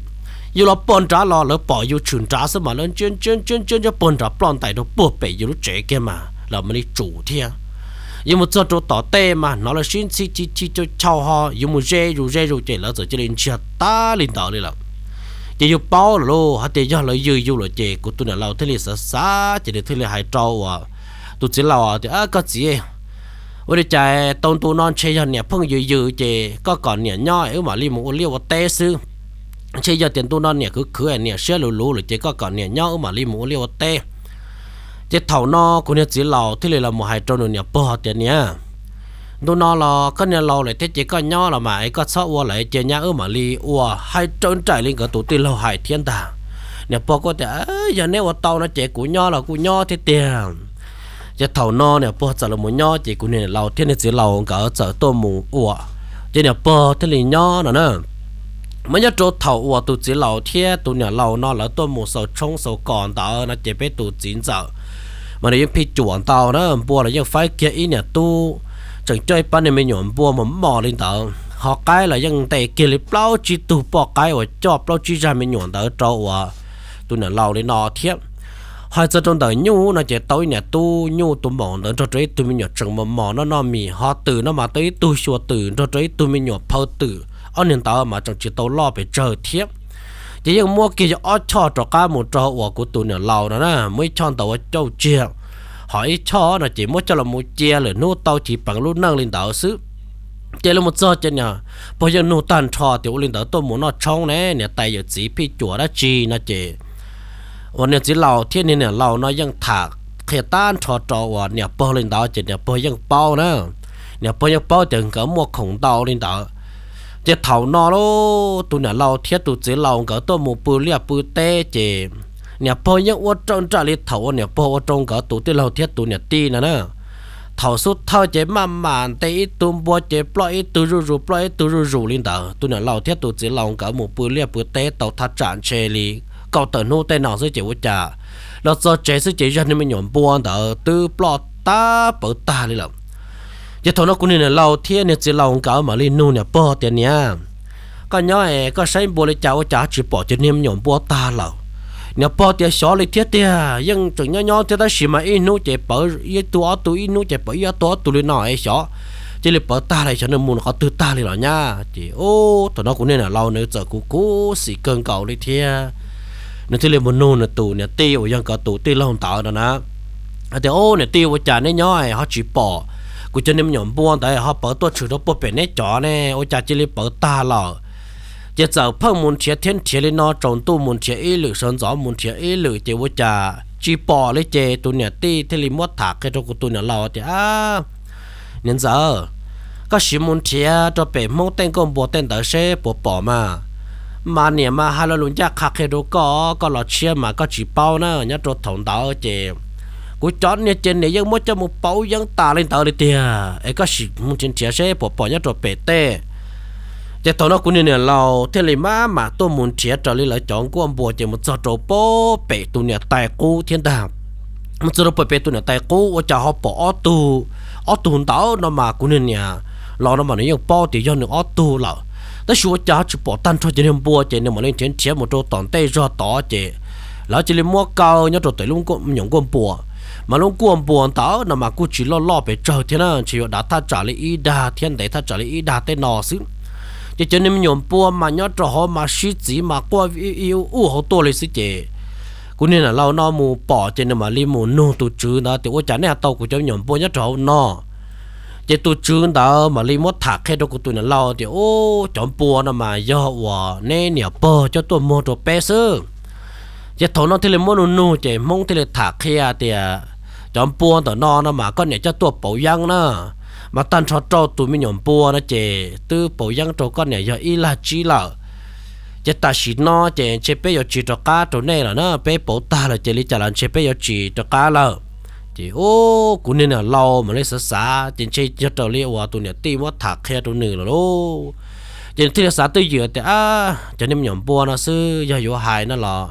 Yus los puag nrad los lawv pom yus tshwm nrad xwb mas lawv ntsia ntsia ntsia ntsia ntsia puag nrad ploj ntais rau puag pem yus lub tsev kiag mas lawv mam li tsum thiab. Yus mus txog rau tom tej mas hnov lawv sib ntxhi ci ci cau chau ho yus mus ze zus ze zus ces lawv txawm cia li ntsiag tag li ntawd li lawm. Ces yus paub lawm lauj, hais tias yog lawv yws yus lawm ces kuv tus niam laus thiaj li xav xav ces nws thiaj li hais rau uas tus txiv laus tias, koj txiv, ua li cas tau ntu no ntshe yog niam pheej yws yws ces koj kom niam nyob wb mam li mus ua liaj ua teb xwb. Ntshe yog tias ntu no niam khwv khwv niam siab luv luv lawm ces koj kom niam nyob wb mam li mus ua liaj ua teb. Ces thaum no kuv niag txiv laus thiaj li los mus hais rau nws niam pog tias, niam, ntu no los koj niag laus lawm thiab ces koj nyob los mas es koj txhob ua lawm, cia nyab wb mam li ua. Hais raws nraim li nkawd tus tij laug hais thiab ntag. Niam pog kuj tias, yog neb ua tau no ces kuv nyob los kuj nyob thiab tiag. Ces thaum no niam pog txawm los mus nyob ces kuv niag niam laus thiab niag txiv laus nkawd txawm tuaj mus ua, ces niam pog thiaj li nyob no na. Mas nyob rau thaum uas tus txiv laus thiab tus niam laus no lawv tuaj mus xaus tshoob xaus kos ntawd no ces peb tus txiv ntxawm mas nws yeej phij cuam ntau na, npua los yeej faib kiag ib niam tub, tseem coj ib pab niag me nyuam npua mos mos li ntawd, ho qaib los yeej ntes kiag li plaub tsib tug poj qaib uas coj plaub tsib zaj me nyuam ntawd rau uas tus niam laus li no thiab. Hais txog rau ntawm nyuj no ces tau ib niam tub nyuj tus maum ntawd nrog rau ib tug me nyuam tseem mos mos noj noj mis, ho twm no mas tau ib tug xyuas twm nrog rau ib tug me nyuam phaw twm, ob niag ntawd mas tseem tsis tau loj pes tsawg thiab. Ces yeej muab kiag yog ob choj rov qab mus rau uas kuv tus niam laus no na, muab ib choj ntawd ua cauj tsiag, ho ib choj no ces muab coj los mus cia lwm hnub tau chiv peev lub neej li ntawd xwb. Ces los mus txog ces niam pog yeej nug tag nrho tias ua li ntawd tuaj mus noj tshoob ne, niam tais yawm txiv phij cuam dab tsi no ces uas niag txiv laus thiab niag niam laus no yeej tham qhia tag nrho rau uas niam pog li ntawd ces niam pog yeej paub na. Niam pog yeej paub tias nkawd muaj khoom ntau li ntawd. Ces thaum no lauj, tus niam laus thiab tus txiv laus nkawd tuaj mus pw liaj pw teb ces niam pog yeej ua raws nraim li thaum uas niam pog ua rau nkawd tus tij laug thiab tus niam tij no na. Thaum xub thawj ces maj mam ntes ib tug npua ces ploj ib tug zuj zus, ploj ib tug zuj zus li ntawd. Tus niam laus thiab tus txiv laus nkawd mus pw liaj pw teb tau thaj tsam ntshe li kaum tawm hnub tej no xwb ces ua cas los txog tsev xwb ces zag niag me nyuam npua ntawd twb ploj tab pawv tag li lawm. Ces thaum no kuv niag niam laus thiab niag txiv laus nkawd mam li nug niam pog tias, Niam, koj nyob es koj saib npua li cas ua cas tsis pom cov niag me nyuam npua tag lawm? Niam pog tias, Xyov li thiab tiag, yeej tseem nyob nyob thiab tab sis mas ib hnub ces pawv ib tug ob tug, ib hnub ces pawv ib ob tug ob tug li no es xyov cia li pawv tag li, xyov nws mus qhov twg tag li los nyab. Ces thaum no kuv niag niam laus nws txawm kuv khuv xim kawg nkaus li thiab. Nws thiaj li mus nug nws tus niam tij uas yog nkawd tus tij laug ntawd no na, hais tias, Ub, niam tij, ua cas neb nyob ho tsis pom kuv cov niag me nyuam npua ntawd ho pawv tuaj tshwm rau puag pem neb cov ne, ua cas cia li pawv tag lawm? Ces txawm pheej mus nrhiav thiab nrhiav li no, tsaus ntuj mus nrhiav ib lwm, sawv ntxov mus nrhiav ib lwm, ces ua cas tsis pom li. Ces tus niam tij thiaj li muab tham qhia rau kuv tus niam laus tias, Niam ntxawm, koj sim mus nrhiav rau pem Hmoob tej nkuaj npua tej ntawd seb puas pom mas. Mas niam mas hais lo lus ncaj qha qhia rau koj, koj los tshiab mas koj tsis paub na, nyob rau thaum ntawd ces kuv cov niag ces niam yeej muab coj mus pauv yeeb tas li ntawd li tiag. Es koj sim mus nrhiav nrhiav seb puas pom nyob rau pem tej. Ces thaum no kuv niag niam laus thiaj li maj mam tuaj mus nrhiav raws li lawv cov nkuaj npua ces mus txog rau puag pem tus niam tais qub thiab ntag. Mus txog rau puag pem tus niam tais qub ua cas ho pom ob tug, ob tug ntawd no mas kuv niag niam laus no mas nws yeej paub tias yog nws ob tug lawm, tab sis ua cas ho tsis pom tag nrho cov niag npua. Ces nws mam li nrhiav nrhiav mus rau tom ntej zog tod ces lawv cia li muab kaw nyob rau tom lub me nyuam nkuaj npua. Mas lub nkuaj npua ntawd no mas kuj tsis loj loj pes tsawg thiab na, ntshe yuav dav thaj tsam li ib dag thiab ntev thaj tsam li ib dag tej no xwb. Ces cov niag me nyuam npua mas nyob rau hauv mas sib txiv mas quaj ib ub ub hauv tuaj li xwb. Ces kuv niag niam laus no mus pom ces nws mam li mus nug tus tswv ntawd tias, Ua cas nej ho tau kuv cov me nyuam npua nyob rau hauv no? Ces tus tswv ntawd mam li muab tham qhia rau kuv tus niam laus tias, Ub, cov npua no mas yog uas neb niam pog coj tuaj muag rau peb xwb. Ces thaum no thiaj li muab nug nug ces Hmoob thiaj li tham qhia tias, Cov npua ntawm no no mas koj niam coj tuaj pauv yeeb na, mas tag nrho rau tus me nyuam npua no ces twb pauv yeeb rau koj niam yog ib laj tsib lawm. Ces tam sim no ces ntshe peb yuav tsis rov qab rau nej lawm na, peb pauv tag lawm ces li cas los ntshe peb yuav tsis rov qab lawm. Ces ub, kuv niag niam laus mam li xav xav ces ntshe yog raws li uas tus niam tij muab tham qhia rau nws lawm lauj. Ces nws thiaj li xav twj ywm tias, Cov niag me nyuam npua no xwb yog yuav hais no los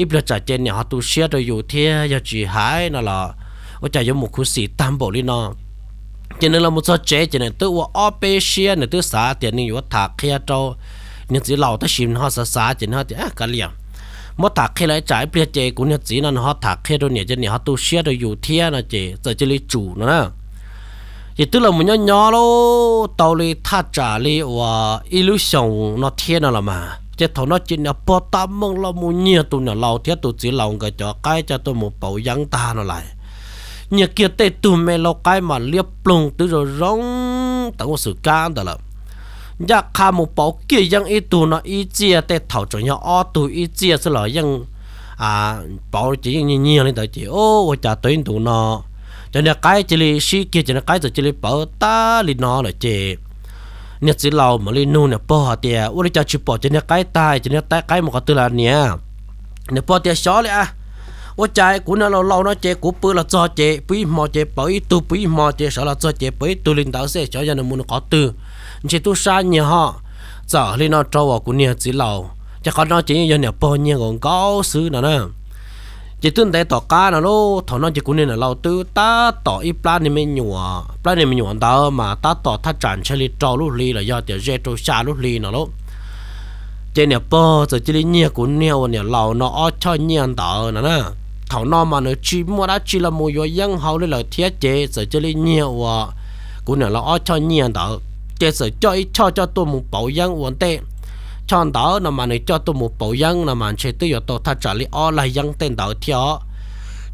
ib pliag tsam ces niam ho tu siab rau yus thiab, yog tsis hais no los ua cas yuav mus khuv xim tag npaum li no. Ces nws los mus txog tsev ces nws twb ua ob peb siab, nws twb xav tias nws yuav tham qhia rau niag txiv laus tab sis nws ho xav xav ces nws ho tias, Kav liam, muab tham qhia los tsam ib pliag ces kuv niag txiv no nws ho tham qhia rau niam ces niam ho tu siab rau yus thiab no ces txawm cia li tsum no na. Ces twb los mus nyob nyob lauj, tau li thaj tsam li uas ib lub xyoos no thiab no los mas ces thaum no ces niam pog tab meeg los mus nyiag tus niam laus thiab tus txiv laus nkawd cov qaib coj tuaj mus pauv yeeb tag no lawm. Nyiag kiag tej tug me lau qaib mas liab ploog twb zoo zoo tawm ua xwm kab ntawd lawm. Ncaj qha mus pauv kiag yeeb ib tug no ib txiaj, tej thaum tseem yog ob tug ib txiaj xwb los yeej pauv ces yeej nyiag nyiag li ntawd ces ua cas tau ib ntus no cov niag qaib cia li sib kiag, cov niag qaib txawm cia li pawv tag li no lawm ces niag txiv laus mam li nug niam pog hais tias, Ua li cas tsis pom cov niag qaib tag, cov niag qaib mus qhov twg lawm niam? Niam pog tias, Xyov li a, ua cas kuv niag laus laus no ces kuv pw los txog ces pw ib hmo ces pawv ib tug, pw ib hmo ces sawv los txog ces pawv ib tug li ntawd xwb, xyov yog nws mus nws qhov twg, ntshe tub sab nyiag ho. Txawm li no rau uas kuv niag txiv laus ces qhov no ces yeej yog niam pog nyiag nkaus nkaus xwb no na. Ces twb ntev tom qab no lauj, thaum no ces kuv niag niam laus twb tab tom ib plab niag me nyuam, plab niag me nyuam ntawd mas tab tom thaj tsam ntshe li rau lub hli los yog tias ze rau xya lub hli no lauj. Ces niam pog txawm cia li nyiag kuv niag uas niam laus no ob choj nyiaj ntawd no na. Thaum no mas nws tsis muaj dab tsi los mus yuav yeeb hauv li lawm thiab ces txawm cia li nyiag uas kuv niam laus ob choj nyiaj ntawd, ces txawm coj ib choj coj tuaj mus pauv yeeb ua ntej. Choj ntawd no mas nws coj tuaj mus pauv yeeb no mas ntshe twb yuav tau thaj tsam li ob lag yeeb tej ntawd thiab os.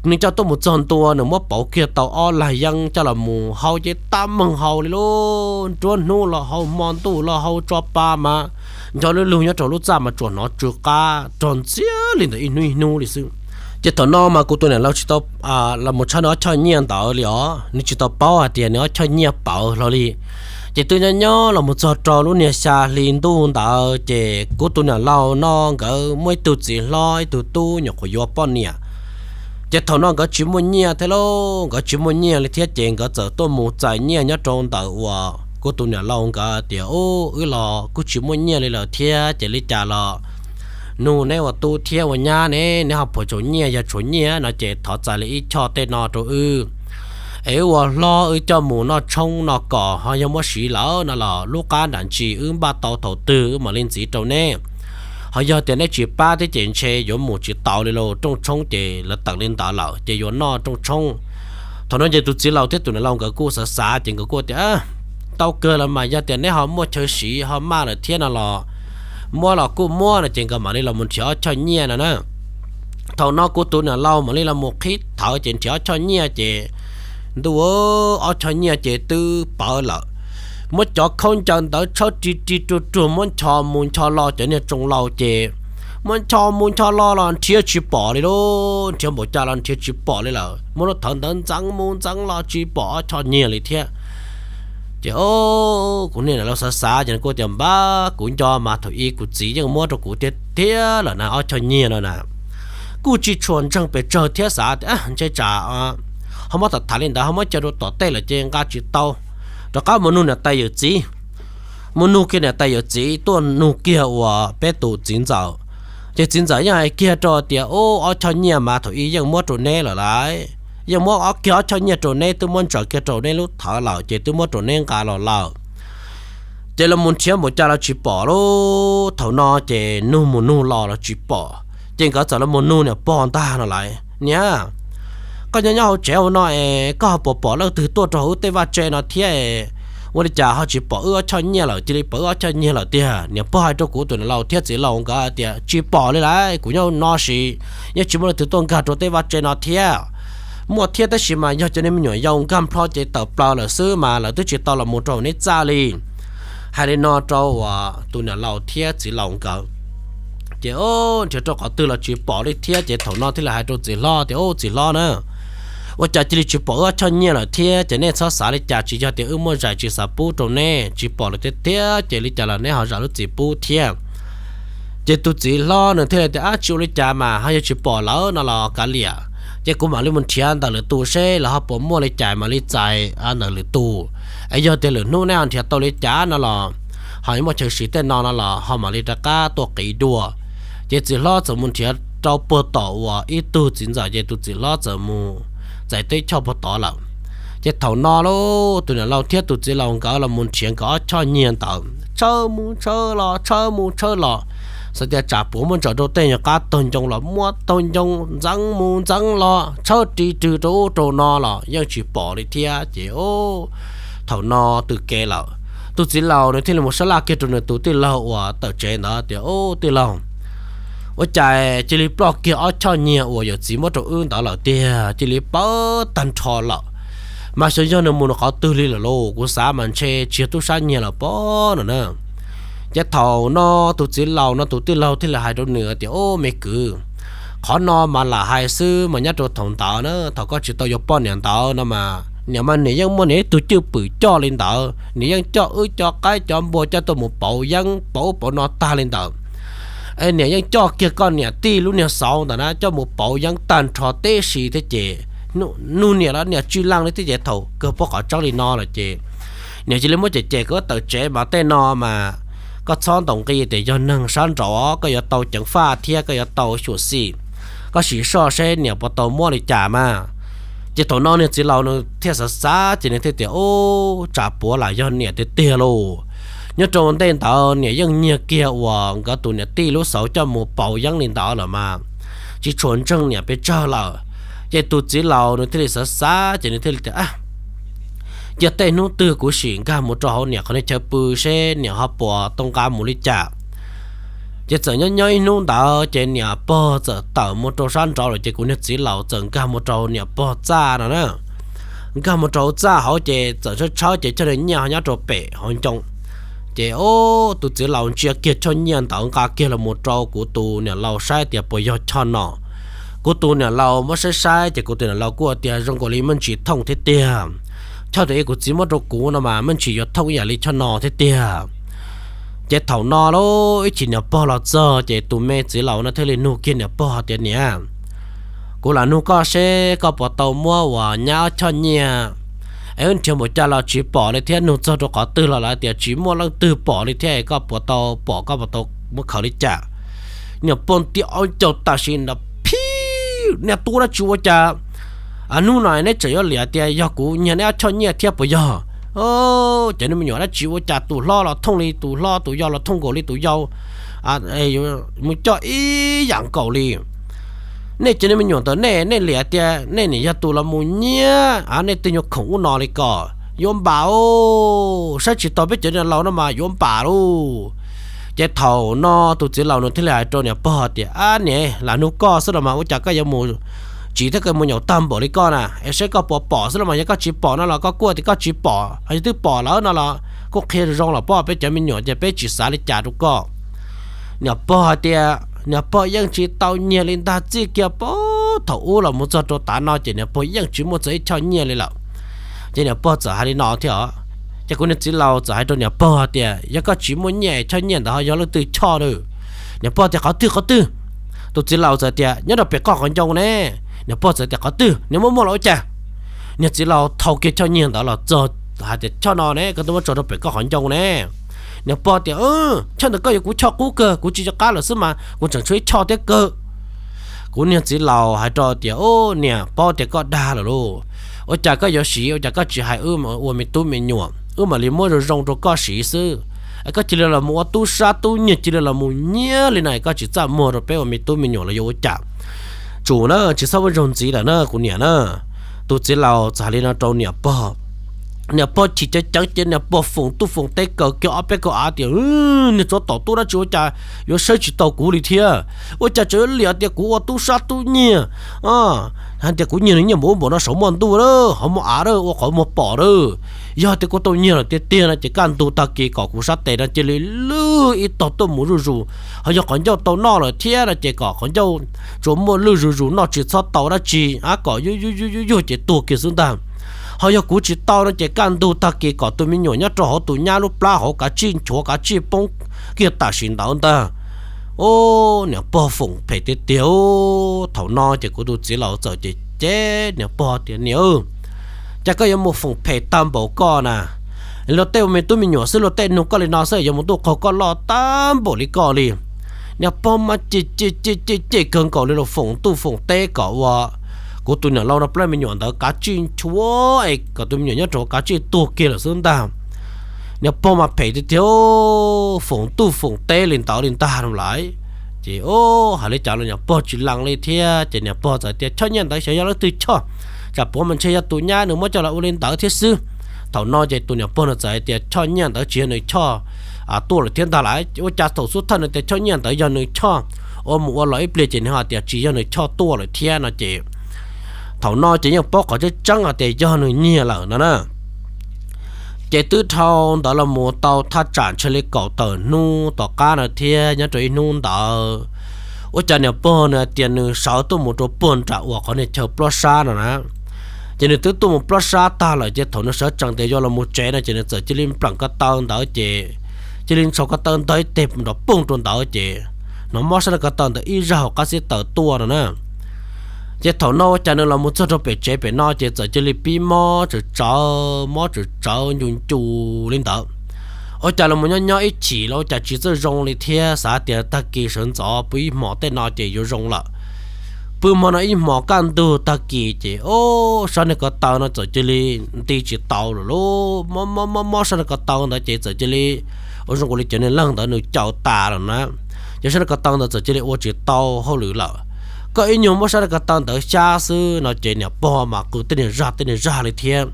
Nws coj tuaj mus txog ntua nws muab pauv kiag tau ob lag yeeb coj los mus hau ces tab meeg hau li lauj, nruab hnub los hau, hmo ntuj los hau, tso pa mas nco lub lug nyob rau lub txaj mas tsuas hnov tsw qab rog ntxiag li ntawd ib hnub ib hnub li xwb. Ces thaum no mas kuv tus niam laus tsis tau los mus tshawb nws ob choj nyiaj ntawd li os, nws tsis tau paub hais tias nws ob choj nyiaj pawv hlo li. Ces twb nyob nyob los mus txog rau lub niag xya hli ntuj ntawd ces kuv tus niam laus no nkawd muaj ib tug txiv hlob ib tug tub nyuam qhuav yuav poj niam. Ces thaum no nkawd tsis muaj nyiaj thiab lauj, nkawd tsis muaj nyiaj li thiab ces nkawd txawm tuaj mus txais nyiaj nyob rau ntawm uas kuv tus niam laus nkawd tias, Ub, wb los kuj tsis muaj nyiaj li lawm thiab ces li cas los nug neb ua tub thiab ua nyab ne, neb ho puas tsaus nyiaj, yog tsaus nyiaj no ces thov txais li ib choj tej no rau wb es wb ua hlob wb coj mus noj tshoob noj kos, ho yog muab siv lawm no los lub qab nram ntsis wb npaj tau thaum twg wb mam li ntxiv rau neb. Ho yog tias neb tsis pab thiab ces ntshe yuav mus tsis tau li lauj, rooj tshoob ces lawv tawm li ntawd lawm ces yuav noj rooj tshoob. Thaum no ces tus txiv laus thiab tus niam laus nkawd kuj xav xav ces nkawd kuj tias, Tau kawg los mas, yog tias neb ho muaj chaw siv ho maj lawm thiab no los muab los kuj muab no ces nkawd mam li los mus nrhiav ob choj nyiaj no na. Thaum no kuv tus niam laus mam li los mus qhib thawv ces nrhiav ob choj nyiaj ces ntuj, ob choj nyiaj ces twb pawv lawm. Muab cov khaub ncaws ntawd tshawb ri ri ruag ruag muab ncho mus ncho los cov niag tsoo laus ces muab ncho mus ncho los los nrhiav tsis pom li lauj, nrhiav npaum cas los nrhiav tsis pom li lawm. Muab lub thawv ntawd ntxeev mus ntxeev los tsis pom ob choj nyiaj li thiab. Ces kuv niam laus xav xav ces kuj tias, Npab, kuv nco mas thaum ub kuv txiv yeej muab rau kuv tiag tiag lawm na, ob choj nyiaj no na. Kuj tsis tshua ntseeg pes tsawg thiab xav tias ntshe tsam ho muab tham tham li ntawd ho muab coj rau tom tej lawm ces nqa tsis tau. Rov qab mus nug niam tais yawm txiv, mus nug kiag niam tais yawm txiv tuaj nug kiag uas peb tus txiv ntxawm. Ces txiv ntxawm yeej hais kiag rau tias, Ub, ob choj nyiaj mas thaum ub yeej muab rau neb lawm lauj, yeej muab ob kiag ob choj nyiaj rau neb, twb muab ntsaws kiag rau neb lub thawv lawm ces twb muab rau neb nqa los lawm. Ces los mus nrhiav npaum cas los tsis pom lauj. Thaum no ces nug mus nug los los tsis pom, ces nkawd txawm los mus nug niam pog ntag no lauj, Niam, koj nyob nyob hauv tsev hauv no es koj ho puas pom leej twg tuaj rau hauv wb tej vaj tse no thiab? Ua li cas ho tsis pom wb ob choj nyiaj lawm, cia li pom wb ob choj nyiaj lawm tiag? Niam pog hais rau kuv tus niam laus thiab txiv laus nkawd tias, Tsis pom li lauj, kuv nyob no sis yeej tsis muaj leej twg tuaj nkag rau tej vaj tse no thiab. Muaj thiab tab sis mas yog cov niag me nyuam yaus nkag nplho ces tawm plaws lawm xwb mas lawv twb tsis tau los mus rau neb txaj li. Hais li no rau uas tus niam laus thiab txiv laus nkawd, ces nrhiav rau qhov twg los tsis pom li thiab ces thaum no thiaj li hais rau txiv hlob tias, Ub, txiv hlob na, ua cas cia li tsis pom wb ob choj nyiaj lawm thiab? Ces nej txhob xav li cas, tsis yog tias wb muaj zais tsis xav pub rau neb, tsis pom lawm tiag tiag ces li cas los neb ho zam lub txim pub thiab. Ces tus txiv hlob nws thiaj li tias, Ab, tsis ua li cas mas, ho yog tsis pom lawm no los kav liam, ces kuv mam li mus nrhiav ntawm lwm tus seb lawv ho puas muaj li cas mam li txais ntawm lwm tus. Es yog tias lwm hnub neb ho nrhiav tau li cas no los ho muaj chaw siv tej no no los ho mam li rov qab tuaj qiv dua. Ces txiv hlob txawm mus nrhiav rau puag tom uas ib tug txiv ntxawm ces tus txiv hlob txawm mus txais teb choj puag tod lawm. Ces thaum no lauj, tus niam laus thiab tus txiv laus nkawd los mus nrhiav nkawd ob choj nyiaj ntawd, tshawb mus tshawb los tshawb mus tshawb los, xav tias tsam puav muab ntsaws rau tej nyuag qab taug ncoo los muab taug ncoo ntxeev mus ntxeev los tshawb ri rwg rau ub rau no los yeej tsis pom li thiab ces thaum no tws kev lawm. Tus txiv laus nws thiaj li mus sab laj kiag rau nws tus tij laug uas tawm tsev ntawd tias, Ub, tij laug, ua cas cia li ploj kiag ob choj nyiaj uas yawm txiv muab rau wb ntawd lawm tiag, cia li pawv tag nrho lawm. Mas xyov yog nws mus nws qhov twg li lawm lauj, kuv xav mas ntshe tsis yog tub sab nyiag lawm pob no na. Ces thaum no tus txiv laus no tus tij laug thiaj li hais rau nws tias, Ub, me kwv, qhov no mas lam hais xwb mas nyob rau thaum ntawd na, thaum koj tsis tau yuav poj niam ntawd no mas niam mas niam yeej muaj niam ib tug cwj pwm coj li ntawd, niam yeej coj wb cov qaib cov npua coj tuaj mus pauv yeeb pauv ub pauv no tag li ntawd. Niam yeej coj kiag koj niam tij lub niag xauv ntawd na coj mus pauv yeeb tag nrho tib si thiab ces nug niam los niam tsis lees li thiab ces thaum kawg pub qhov tseeb li no lawm ces niam cia li muab cem cem koj tawm tsev mas tej no mas koj txhob ntaus nqi tias yog neeg sab nraud, koj yuav tau ceev faj thiab koj yuav tau xyuam xim, koj sim soj seb niam puas tau muab li cas mas. Ces thaum no niag txiv laus nws thiaj xav xav ces nws thiaj tias, Ub, tsam puav lam yog niam tiag tiag lauj. Nyob rau ntej ntawd niam yeej nyiag kiag uas nkawd tus niam tij lub xauv coj mus pauv yeeb li ntawd lawm mas tsis tshua ntseeg niam pes tsawg lawm. Ces tus txiv laus nws thiaj li xav xav ces nws thiaj li tias, Cia tej hnub twg kuv sim nkag mus rau hauv niam qhov niag chaw pw seb niam ho puas tau nqa mus li cas. Ces txawm nyob nyob ib hnub ntawd ces niam pog txawm tawm mus rau sab nraud lawm ces kuv niag txiv laus txawm nkag mus rau niam pog txaj no na. Nkag mus rau txaj hauv ces txawm tshawb tshawb ces choj nyiaj ho nyob rau pem hauv ncoo. Ces tus txiv laus ntsia kiag choj nyiaj ntawd nqa kiag los mus rau kuv tus niam laus saib tias puas yog choj no. Kuv tus niam laus muab saib saib ces kuv tus niam laus kuj tias zoo nkaus li muaj ntsis thooj thiab tiag. Choj tus ib kuv txiv muab rau kuv no mas muaj ntsis yuav thooj ib yam li choj no thiab tiag. Ces thaum no lauj, ib chim niam pog los txog ces tus me txiv laus no thiaj li nug kiag niam pog tias, Niam, kuv lam nug koj seb koj puas tau muab uas nyab ob choj nyiaj es wb nrhiav npaum cas los tsis pom li thiab, nug txog rau qhov twg los lawv tias tsis muaj leej twg pom li thiab, koj puas tau pom, koj puas tau muab khaws li cas? Niam pog nti ob ncaug tam sim ntawd phib, Niag tub dab tsi ua cas hnub no neb tseem yuav liam tias yog kuv nyiag neb ob choj nyiaj thiab puas yog? Cov niag me nyuam dab tsi ua cas tus hlob los thooj li tus hlob, tus yau los thooj nkaus li tus yau, mus coj ib yam nkaus li. Nej cov niag me nyuam ntawm nej, nej liam tias nej nim yog tus los mus nyiag, nej twb nyuag khoom ub no li ko, yuav npam os, saib tsis taus peb cov niag laus no mas yuav npam lauj. Ces thaum no tus txiv laus nws thiaj li hais rau niam pog tias, Ab niam, lam nug koj xwb los mas ua cas koj yuav mus tsiv thiab koj mus nyaum tag npaum li koj na? Es saib koj puas pom xwb los mas, yog koj tsis pom no los koj kuj tias koj tsis pom, ho yog twb pom lawm no los kuj qhia zoo zoo los pab peb cov me nyuam ces peb tsis xav li cas rau koj. Niam pog hais tias niam pog yeej tsis tau nyiag li ntag, txij kiag puag thaum ub los mus txog rau tav no ces niam pog yeej tsis muaj txog ib choj nyiaj li lawm. Ces niam pog txawm hais li no thiab os. Ces kuv niag txiv laus txawm hais rau niam pog tias, Yog koj tsis muaj nyiaj, choj nyiaj ntawd ho yog leej twg choj na? Niam pog tias, Qhov twg, qhov twg? Tus txiv laus txawm tias, Nyob rau pem koj qhov ncoo ne. Niam pog txawm tias, Qhov twg? Niag muaj muaj los ua cas? Niag txiv laus thau kiag choj nyiaj ntawd los txog, hais tias, Choj no ne, koj twb muab tso rau pem koj qhov ncoo ne. Niam pog tias, Choj ntawd koj yuav kuv choj qub kawg, kuv tsis nco qab lawm xwb mas kuv tseem tshuav ib choj thiab kawg. Kuv niag txiv laus hais rau tias, Ub, niam, paub tias koj dag lawm lauj. Ua cas koj yuav siv, ua cas koj tsis hais wb ua me tub me nyuam, wb mam li muab zoo zoo rau koj siv xwb? Koj cia li los mus ua tub sab tub nyiag, cia li los mus nyiag li no, koj tsis txaj muag rau peb ua me tub me nyuam los yuav ua cas? Tsum na, tsis txhob muaj zog ntxiv lawm na kuv niam na. Tus txiv laus txawm hais li no rau niam pog. Niam pog chim ceev ceev ces niam pog foom tuj foom teb kaws kiag ob peb kaug av tias, Niag tsov tom tub dab tsi ua cas yuav saib tsis taus kuv li thiab? Ua cas tseem yuav liam tias kuv ua tub sab tub nyiag? Hais tias kuv nyiag nws nyiaj npaum ub npaum no saum muaj ntuj lawm, hauv muaj av lawm, ua qhov muag pom lawm. Yog tias kuv tau nyiag lawm tiag tiag no ces kaj ntug tag kis kom kuv sab tes no cia li lwj ib tog tuaj mus zuj zus. Ho yog qhov ncauj tau noj lawm thiab no ces kom qhov ncauj tsuas muaj lwj zuj zus, noj tsis txhob tau dab tsi, ab, kom yuag yuag yuag yuag ces tuag kiag xwb ntag. Ho yog kuv tsis tau no ces kaj ntug tag kis kom tus me nyuam nyob rau hauv tus nyab lub plab hauv kav tsij nchuav kav tsij poob kiag tam sim ntawd ntag. Ub, niam pog foom phem tiag tiag. Thaum no ces kuv tus txiv laus txawm cem cem niam pog tias, Niam, cas koj yuav mus foom phem tag npaum koj na? Luag tej ua me tub me nyuam xwb luag tej nug koj li no xwb yuav mus tuaj qaug koj loj tag npaum li koj li. Niam pog mas cem cem cem cem cem kawg nkaus li los foom tuj foom teb kom ua kuv tus niam laus no plab me nyuam ntawd kav tsij nchuav es kom tus me nyuam nyob rau kav tsij tuag kiag lawm xwb ntag. Niam pog mas phem tiag tiag, foom tuj foom teb li ntawd li ntag no lawm. Ces hais li cas los niam pog tsis lees li thiab ces niam pog txawm tias, Choj nyiaj ntawd xyov yog leej twg choj, tsam puav mas ntshe yog tus nyab nws muab coj los ua li ntawd thiab xwb. Thaum no ces tus niam pog no txawm hais tias choj nyiaj ntawd tsis yog nws choj tuaj lawm thiab ntag lawm. Ua cas thaum xub thawj nws tias choj nyiaj ntawd yog nws choj, ua mus ua los ib pliag ces nws ho tias tsis yog nws choj tuaj lawm thiab no ces thaum no ces yeej paub qhov tseeb tseeb hais tias yog nws nyiag lawm no na. Ces twb dhau ntawd los mus tau thaj tsam ntshe li kaum tawm hnub tom qab no thiab nyob rau ib hnub ntawd, ua cas niam pog nws hais tias nws sawv tuaj mus rau puag nram uas qhov niag chaw plob sab no na. Ces nws twb tuaj mus plob sab tag lawm ces thaum nws sawv tsees tias yuav los mus tsev no ces nws txawm cia li npleem ko taw ntawd ces cia li ntshau ko taw ntawd ib teg nrov pooj rau ntawd ces hnov mob sab nraum ko taw ntawd ib zaj hauv qab xib taws tuaj no na. Ces thaum no ua cas nws los mus txog rau pem tsev pem no ces txawm cia li pib mob tsawv tsawv, mob tsawv tsawv ncu ncu li ntawd. Ua cas los mus nyob nyob ib chim los ua cas tsis txawj zoo li thiab, xav tias tag kis sawv ntxov pw ib hmos tej no ces yuav zoo lawm. Pw hmo no ib hmos kaj ntug tag kis ces o, sab niag ko taw no txawm cia li nti tsis tau lawm lauj. Mob mob mob mob sab niag ko taw ntawd ces txawm cia li ua zoo nkaus li cov niag leeg ntawd nws caum tas lawm na. Ces sab niag ko taw ntawd txawm cia li ua tsis tau hauj lwm lawm. Koj ib nyuag muab sab niag ko taw ntawd xyab xwb no ces niam pog mas qw tej niag zaj tej niag zaj li thiab.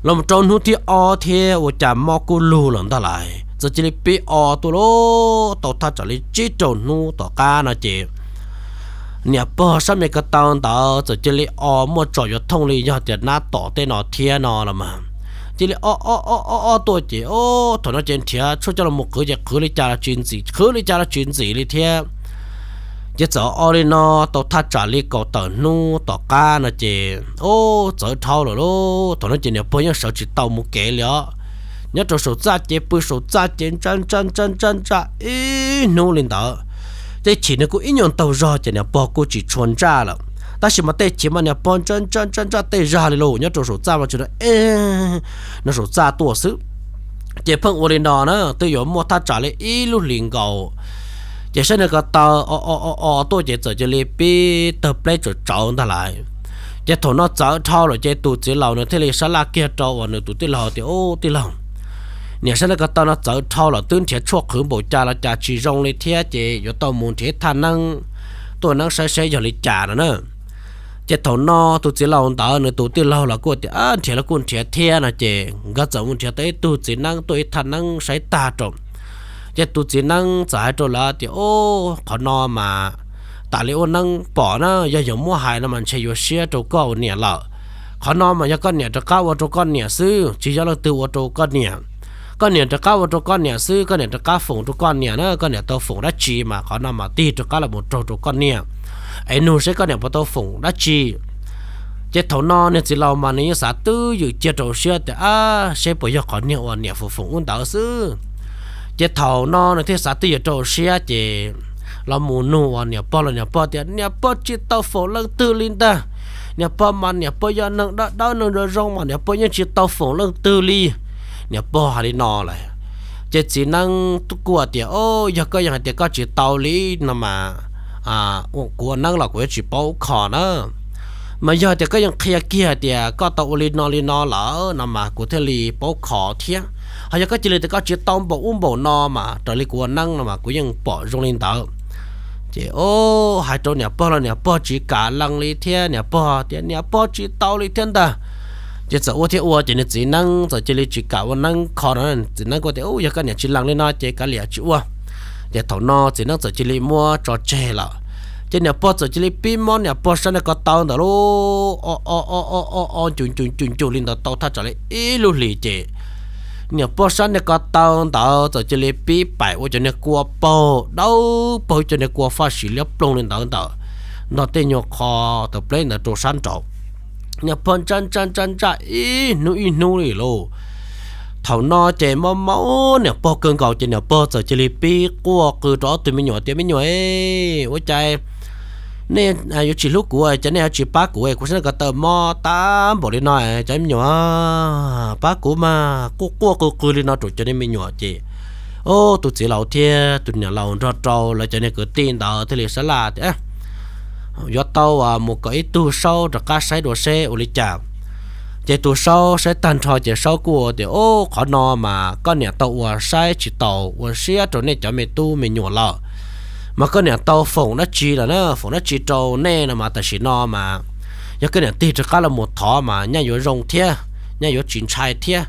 Los mus rau hnub thib ob thiab ua cas mob kub lug lawm ntag lais, txawm cia li pib o tuaj lauj. Tau thaj tsam li tsib rau hnub tom qab no ces niam pog sab me ko taw ntawd txawm cia li o muaj tsom yuav thooj li yog tias nab tom tej no thiab no los mas. Cia li o o o o o tuaj ces o, thaum no ces nrhiav tshuaj coj los mus qhwv ces qhwv li cas los tsis ntxim, qhwv li cas los tsis ntxim li thiab. Ces txawm ua li no tau thaj tsam li kaum tawm hnub tom qab no ces, o, txawv dhau lawm lauj. Thaum no ces niam pog yeej sawv tsis tau mus kev li os. Nyob rau saum txaj ces pw saum txaj ces ntsaj ntsaj ntsaj ntsaj ntsaj ib hnub li ntawd. Tej chim nws kuj ib nyuag ntaug zog ces niam pog kuj tsis tshua ntsaj lawm, tab sis mas tej chim mas niam pog ntsaj ntsaj ntsaj ntsaj tej zag li lauj. Nyob rau saum txaj mas tsuas e no saum txaj tuaj xwb. Ces pheej ua li no na twb yuav muaj thaj tsam li ib lub hlis nkaus. Ces saib niag ko taw o o o o tuaj ces txawm cia li pib tawg pleb tsawv tsawv ntag lais. Ces thaum no txawv dhau lawm ces tus txiv laus nws thiaj li sab laj kiag rau uas nws tus tij laug tias, Ub, tij laug, niam, saib niag ko taw no txawv dhau lawm, twb nrhiav tshuaj qhwv npaum cas los cas tsis zoo li thiab, ces yuav tau mus nrhiav thaj neeb tuaj neeb saib seb yog li cas no na. Ces thaum no tus txiv laus ntawd nws tus tij laug los kuj tias, Nrhiav los kuj nrhiav thiab no ces nkawd txawm mus nrhiav tau ib tug txiv neeb tuaj ib thaj neeb saib tag rau. Ces tus txiv neeb txawm hais rau lawv tias, Ub, qhov no mas tas li ua neeb pom na, yog yuav muab hais no mas ntshe yuav siab rau koj ua niam lawm. Qhov no mas yog koj niam rov qab ua rau koj niam xwb, tsis yog leej twg ua rau koj niam. Koj niam rov qab ua rau koj niam xwb, koj niam rov qab foom rau koj niam na, koj niam tau foom dab tsi mas qhov no mas tig rov qab los mus raug rau koj niam, es nug seb koj niam puas tau foom dab tsi. Ces thaum no niag txiv laus mas nws yeej xav twj ywm cia rau siab tias, Ab, seb puas yog qhov niag uas niam foom foom ub ntawd xwb. Ces thaum no nws thiaj xav twj ywm rau siab ces los mus nug uas niam pog los niam pog tias, Niam pog tsis tau foom leej twg li ntag. Niam pog mas niam pog yog neeg dawb dawb neeg zoo zoo mas niam pog yeej tsis tau foom leej twg li. Niam pog hais li no lawm. Ces txiv neeb kuj tias, O, yog koj yeej hais tias koj tsis tau li no mas kuv ua neeb los kuv yuav tsis paub kho na. Mas yog tias koj yeej qhia kiag hais tias koj tau ua li no li no lawm no mas kuv thiaj li paub kho thiab. Ho yog koj cia li tias koj tsis tau npaum ub npaum no mas raws li kuv ua neeb no mas kuv yeej pom zoo li ntawd. Ces, o, hais rau niam pog los niam pog tsis kam lees li thiab, niam pog tias niam pog tsis tau li thiab ntag. Ces txawm ua thiab ua ces nws txiv neeb txawm cia li tsis kam ua neeb kho no. Txiv neeb kuj tias, U, yog koj niam tsis lees li no ces kav liam tsis ua. Ces thaum no txiv neeb txawm cia li muab tso tseg lawm. Ces niam pog txawm cia li pib mob niam pog sab niag ko taw ntawd lauj, o o o o o o ncu ncu ncu ncu li ntawd tau thaj tsam li ib lub hlis ces niam pog sab niag ko taw ntawd txawm cia li pib paim ua cov niag kua paug dawb paug, cov niag kua faj sim liab ploog li ntawd ntawm nrog tej nyuag qho tawm pleb ntawd rau sab nraud. Niam pog ntsaj ntsaj ntsaj ntsaj ib hnub ib hnub li lauj. Thaum no ces mob mob niam pog kawg nkaus ces niam pog txawm cia li pib quaj qw rau ob tug me nyuam tias, Me nyuam, ua cas nej yuav tsis hlub kuv, cas nej yuav tsis pab kuv, kuv sab niag ko taw mob tag npaum li no, cov me nyuam pab kuv mas. Quaj quaj qw qw li no rau cov niag me nyuam ces, o, tus txiv laus thiab tus niam laus nrog rau lawv cov niag kwv tij ntawd thiaj li sab laj tias, Yuav tau mus kom ib tug saub rov qab saib dua seb ua li cas. Ces tus saub saib tag nrho ces saub kuj tias, O, qhov no mas koj niam tau ua saib tsis taus ua siab rau nej cov me tub me nyuam lawm, mas koj niam tau foom dab tsi lawm na, foom dab tsi rau nej no mas tam sim no mas yog koj niam tig rov qab los mus thov mas nyaj yuav zoo thiab, nyaj yuav tsis ntshai thiab.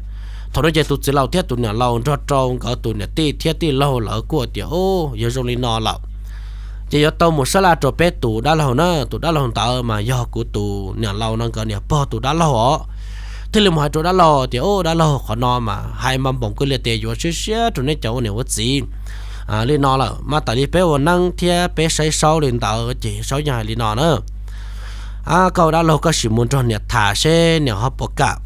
Thaum no ces tus txiv laus thiab tus niam laus nrog rau nkawd tus niam tij thiab tij laug lawv kuj tias, O, yog zoo li no lawm ces yuav tau mus sab laj rau peb tus dab laug na. Tus dab laug ntawd mas yog kuv tus niam laus no nkawd niam pog tus dab laug os. Thiaj li mus hais rau dab laug tias, O, dab laug, qhov no mas hais mas npoos kawg li tias yuav siab siab rau neb cov ua niam ua txiv li no lawm, mas tam li peb ua neeb thiab peb saib saub li ntawd ces saub yeej hais li no na. Koj ua dab laug koj sim mus nrog niam tham seb niam ho puas kam.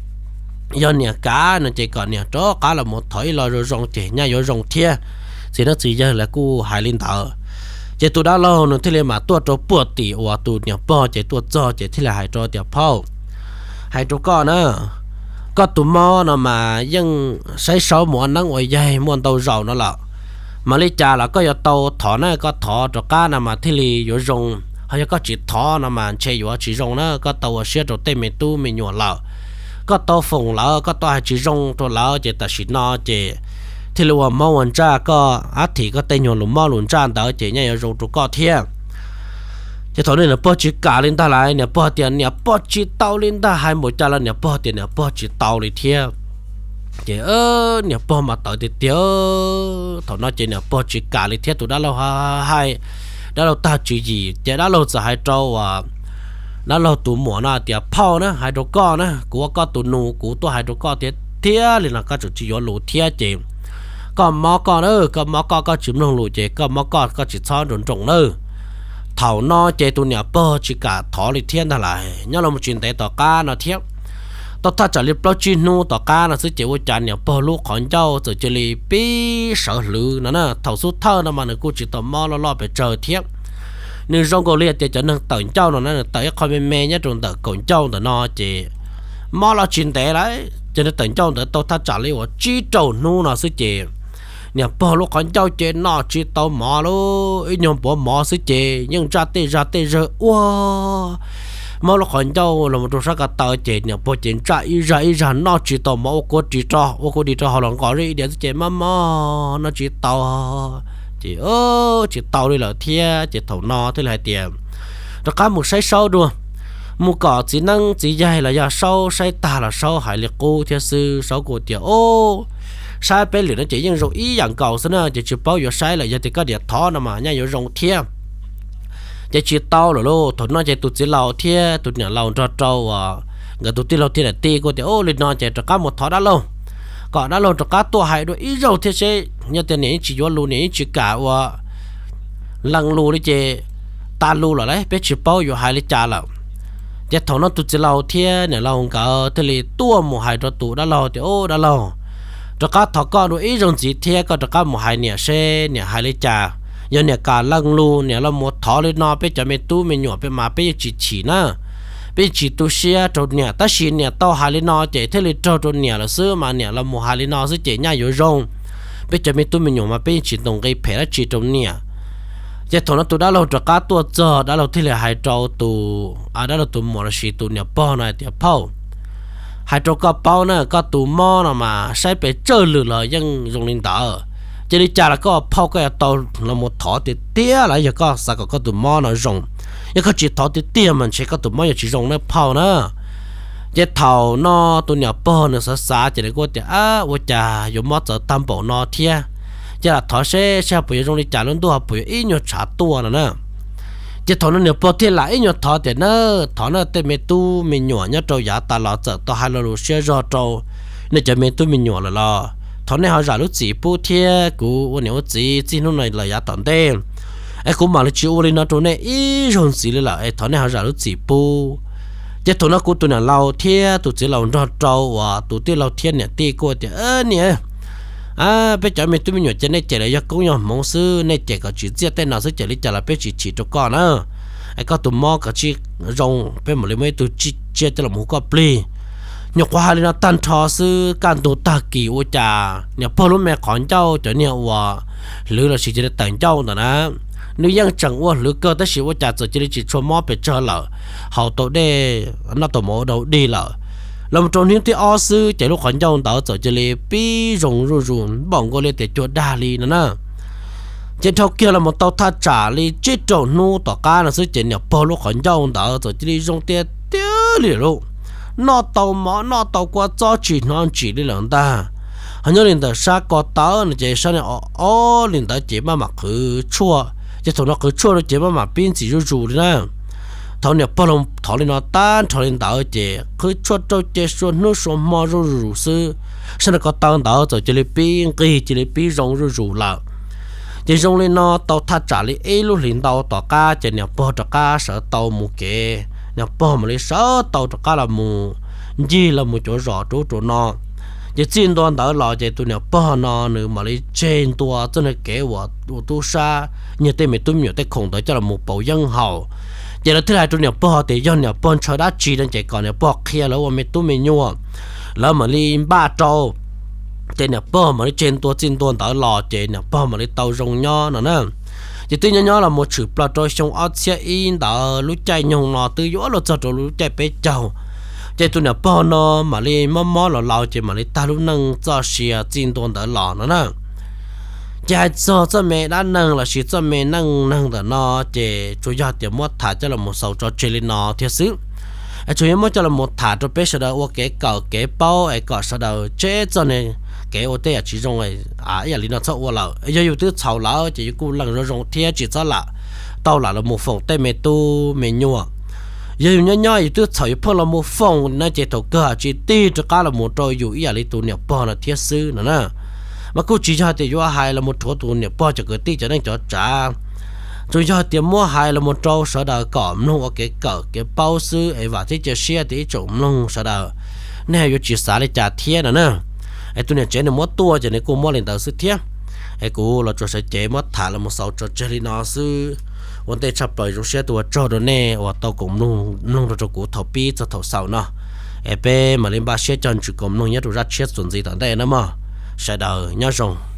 Yog niam kam no ces kom niam rov qab los mus thov ib lo zoo zoo ces nyaj yuav zoo thiab. Txiv neeb txiv yaig lawv kuj hais li ntawd. Ces tus dab laug nws thiaj li mam tuaj rau puag tim uas tus niam pog ces tuaj txog ces thiaj li hais rau tias, Phauj, hais rau koj na, koj tus mob no mas yeej saib saub mus ua neeb ua yaig muaj ntau zaus no lawm, mas li cas los koj yuav tau thov na, koj thov rov qab no mas thiaj li yuav zoo. Ho yog koj tsis thov no mas ntshe yuav tsis zoo na. Koj tau ua siab rau tej me tub me nyuam lawm, koj tau foom lawv, koj tau hais tsis zoo rau lawv ces tam sim no ces thiaj li ua mob ua ntsaj koj ab thim koj tej nyuag lus mob lus ntsaj ntawd ces nyaj yuav zoo rau koj thiab. Ces thaum no niam pog tsis kam li ntag lais, niam pog tias niam pog tsis tau li ntag, hais npaum cas los niam pog tias niam pog tsis tau li thiab. Ces niam pog mas tawv tiag tiag. Thaum no ces niam pog tsis kam li thiab, tus dab laug hais, dab laug tag tswv yim ces dab laug txawm hais rau dab laug tus muam no tias, Phauj na, hais rau koj na, kuv ua koj tus nus kuv tuaj hais rau koj tias thiab li no koj tseem tsis yuav lus thiab ces koj mob koj na, koj mob koj, koj tsis mloog lus ces koj mob koj, koj tsis txhob nroos nroos nawb. Thaum no ces tus niam pog tsis kam thov li thiab ntag lauj. Nyob los tsis ntev tom qab no thiab, tau thaj tsam li plaub tsib hnub tom qab no xwb ces ua cas niam pog lub qhov ncauj txawm cia li pib sawv hlwv no na. Thaum xub thawj no mas nws kuj tsis tau mob loj loj pes tsawg thiab. Nws zoo nkaus li tias cov neeg tawm ncauj no na, nws tawm ib qho me me nyob rau ntawm kaum ncauj ntawm no ces mob los tsis ntev lawm. Ces nws tawm ncauj ntawd tau thaj tsam li uas tsib rau hnub no xwb ces niam pog lub qhov ncauj ces noj tsis tau mov lauj, ib nyuag npuav mov xwb ces yeej ntsaj tej zag tej zawg ua mob lub qhov ncauj los rau sab ko taw ces niam pog ces ntsaj ib zag ib zag noj tsis tau mov, ua kua ris rau, ua kua ris rau hauv los nqos zeb ib diav xwb ces mob mob noj tsis tau. Ces tsis tau li lawm thiab ces thaum no thiaj li hais tias rov qab mus saib saub dua, mus kom txiv neeb txiv yaig los yog saub saib tag los saub hais li qub thiab xwb. Saub kuj tias, Ub, saib peb lwm no ces yeej zoo ib yam nkaus xwb na, ces tsis paub yuav saib lawm, yog tias koj niam thov no mas nyaj yuav zoo thiab. Ces tsis tau lawm lauj. Thaum no ces tus txiv laus thiab tus niam laus nrog rau uas nkawd tus tij laug thiab niam tij kuj tias, Ub, li no ces rov qab mus thov dab laug, kom dab laug rov qab tuaj hais dua ib zaug thiab seb, yog tias niam yeej tsis yuav lus, niam yeej tsis kam ua leej lus li ces tas lus lawm lauj, peb tsis paub yuav hais li cas lawm. Ces thaum no tus txiv laus thiab niam laus nkawd thiaj li tuaj mus hais rau tus dab laug tias, Ub, dab laug, rov qab thov koj dua ib zaug ntxiv thiab, koj rov qab mus hais niam seb niam hais li cas. Yog niam kam leej lus, niam los mus thov li no, peb cov me tub me nyuam peb mas peb yeej tsis chim na, peb yeej tsis tu siab rau niam, tab sis niam tau hais li no ces thiaj li raug rau niam lawm xwb, mas niam los mus hais li no xwb ces nyaj yuav zoo, peb cov me tub me nyuam mas peb yeej tsis ntaus nqi phem dab tsi rau niam. Ces thaum no tus dab laug rov qab tuaj txog, dab laug thiaj li hais rau tus, dab laug tus muam los sis tus niam pog no hais tias, Phauj, hais rau koj paub na, koj tus mob no mas saib pes tsawg lwm los yeej zoo li ntawd. Cia li cas los koj phauj koj yuav tau los mus thov tiag tiag los yog koj xav kom koj tus mob no zoo. Yog koj tsis thov tiag tiag mas ntshe koj tus mob yuav tsis zoo na phauj na. Ces thaum no tus niam pog nws xav xav ces nws kuj tias, Ab, ua cas yuav mob txawv tag npaum no thiab? Cia lam thov seb seb ho puas yuav zoo li cas, lub ntuj ho puas yuav ib nyuag tshav tuaj no na. Ces thaum no niam pog thiaj lam ib nyuag thov tias, Na, thov na, tej me tub me nyuam nyob rau yav tas los txawm tau hais lo lus siab zog rau nej cov me tub me nyuam lawm los thov nej ho zam lub txim pub thiab kuv ua niam ua txiv txij hnub no lawm yav tom ntej, es kuv mam li tsis ua li no rau nej ib zaug ntxiv li lawm es thov nej ho zam lub txim pub. Ces thaum no kuv tus niam laus thiab tus txiv laus nrog rau uas tus tij laug thiab niam tij kuj tias, Niam, peb cov me tub me nyuam ces nej cem los yog koob yog hmoov xwb, nej cem kom tsim txiaj tej no xwb ces li cas los peb tsis chim rau koj na. Es koj tus mob kom tsij zoo, peb mam li muaj ib tug tsiaj coj los hu koj plig. Nyuam qhuav hais li no tag nrho xwb, kaj ntug tag kis ua cas niam pog lub me qhov ncauj cov niag uas hlwv los sis cov niag tawm ncauj ntawd na, nws yeej tseem ua hlwv kawg tab sis ua cas txawm cia li tsis tshua mob pes tsawg lawm, haus tau dej, noj tau mov ua dau dig lawm. Los mus rau hnub thib ob xwb ces lub qhov ncauj ntawd txawm cia li pib zoo zuj zus, npaum nkaus li tias cuag dag li no na. Ces dhau kiag los mus tau thaj tsam li tsib rau hnub tom qab no xwb ces niam pog lub qhov ncauj ntawd txawm cia li zoo tiag tiag li lawm. Noj tau mov noj tau kua txob tsis hnov ntsim li lawm ntag. Ho nyob li ntawm sab ko taw no ces sab niag o o li ntawd ces maj mam qhwv tshuaj, ces thaum no qhwv tshuaj rau ces maj mam pib ntxim zuj zus li na. Thaum niam pog los thov li no tag nrho li ntawd ces qhwv tshuaj rau ces suab hnub suab hmo zuj zus xwb, sab niag ko taw ntawd txawm cia li pib nqig cia li pib zoo zuj zus lawm. Ces zoo li no tau thaj tsam li ib lub hlis ntau tom qab ces niam pog rov qab sawv tau mus kev, niam pog mam li sawv tau rov qab los mus ncig los mus cov zos rau ub rau no. Ces txij ntua ntawd los ces tus niam pog no nws mam li tseg ntua txoj niag kev uas ua tub sab nyiag tej me tub me nyuam tej khoom ntawd coj los mus pauv yeeb haus. Ces lawv thiaj hais rau niam pog tias yog niam pog ntshaw dab tsi no ces kom niam pog qhia lawv ua me tub me nyuam, lawv mam li npaj rau. Ces niam pog mam li tseg ntua txij ntua ntawd los ces niam pog mam li tau zoo nyob no na. Ces twb nyob nyob los mus tshwm plaws rau xyoo ob txhiab ib ntawd lub caij nyoog no twb yuav luag txog rau lub caij peb caug. Ces tus niam pog no mam li mob mob los laus ces mam li tag lub neej txoj sia txij ntua ntawd los no na. Ces hais txog txoj me dab neeg los sis txoj me neej neeg ntawm no ces tsuas yog tias muab tham coj los mus xaus tso tseg li no thiab xwb. Es tsuas yog muab coj los mus tham rau peb sawv daws ua kev kawm kev paub es kom sawv daws tseb txoj kev ua tej yam tsis zoo ib yam li no txhob ua lawm. Yog yus twb txhaum lawm ces yus kuj lees zoo zoo thiab tsis txhob lam tau lam los mus foom tej me tub me nyuam. Yog yus nyob nyob yus twb txhaum yus pheej los mus foom no ces thaum kawg tsis tig rov qab los mus rau yus ib yam li tus niam pog no thiab xwb no na. Mas kuj tsis yog tias yuav hais los mus rhuav tus niam pog cov kwv tij cov neej cov tsav, Tsuas yog tias muab hais los mus rau sawv daws kom mloog ua kev kawm kev paub xwb es vam thiab cia siab tias ib tsoom mloog sawv daws nej yuav tsis xav li cas thiab no na. Es tus niam tsev nws muab tuaj ces nws kuj muab li ntawd xwb thiab. Es kuv los tsuas sawv cev muab tham los mus xaus tso tseg li no xwb. Ua ntej tshaj plaws zoo siab tuaj ua tsaug rau nej uas tau koom mloog rau kuv thaum pib txog thaum xaus no. Es peb mam li npaj siab cog ntsws koom mloog nyob rau zaj tshiab txuas ntxiv tom ntej na mog. Sawv daws nyob zoo.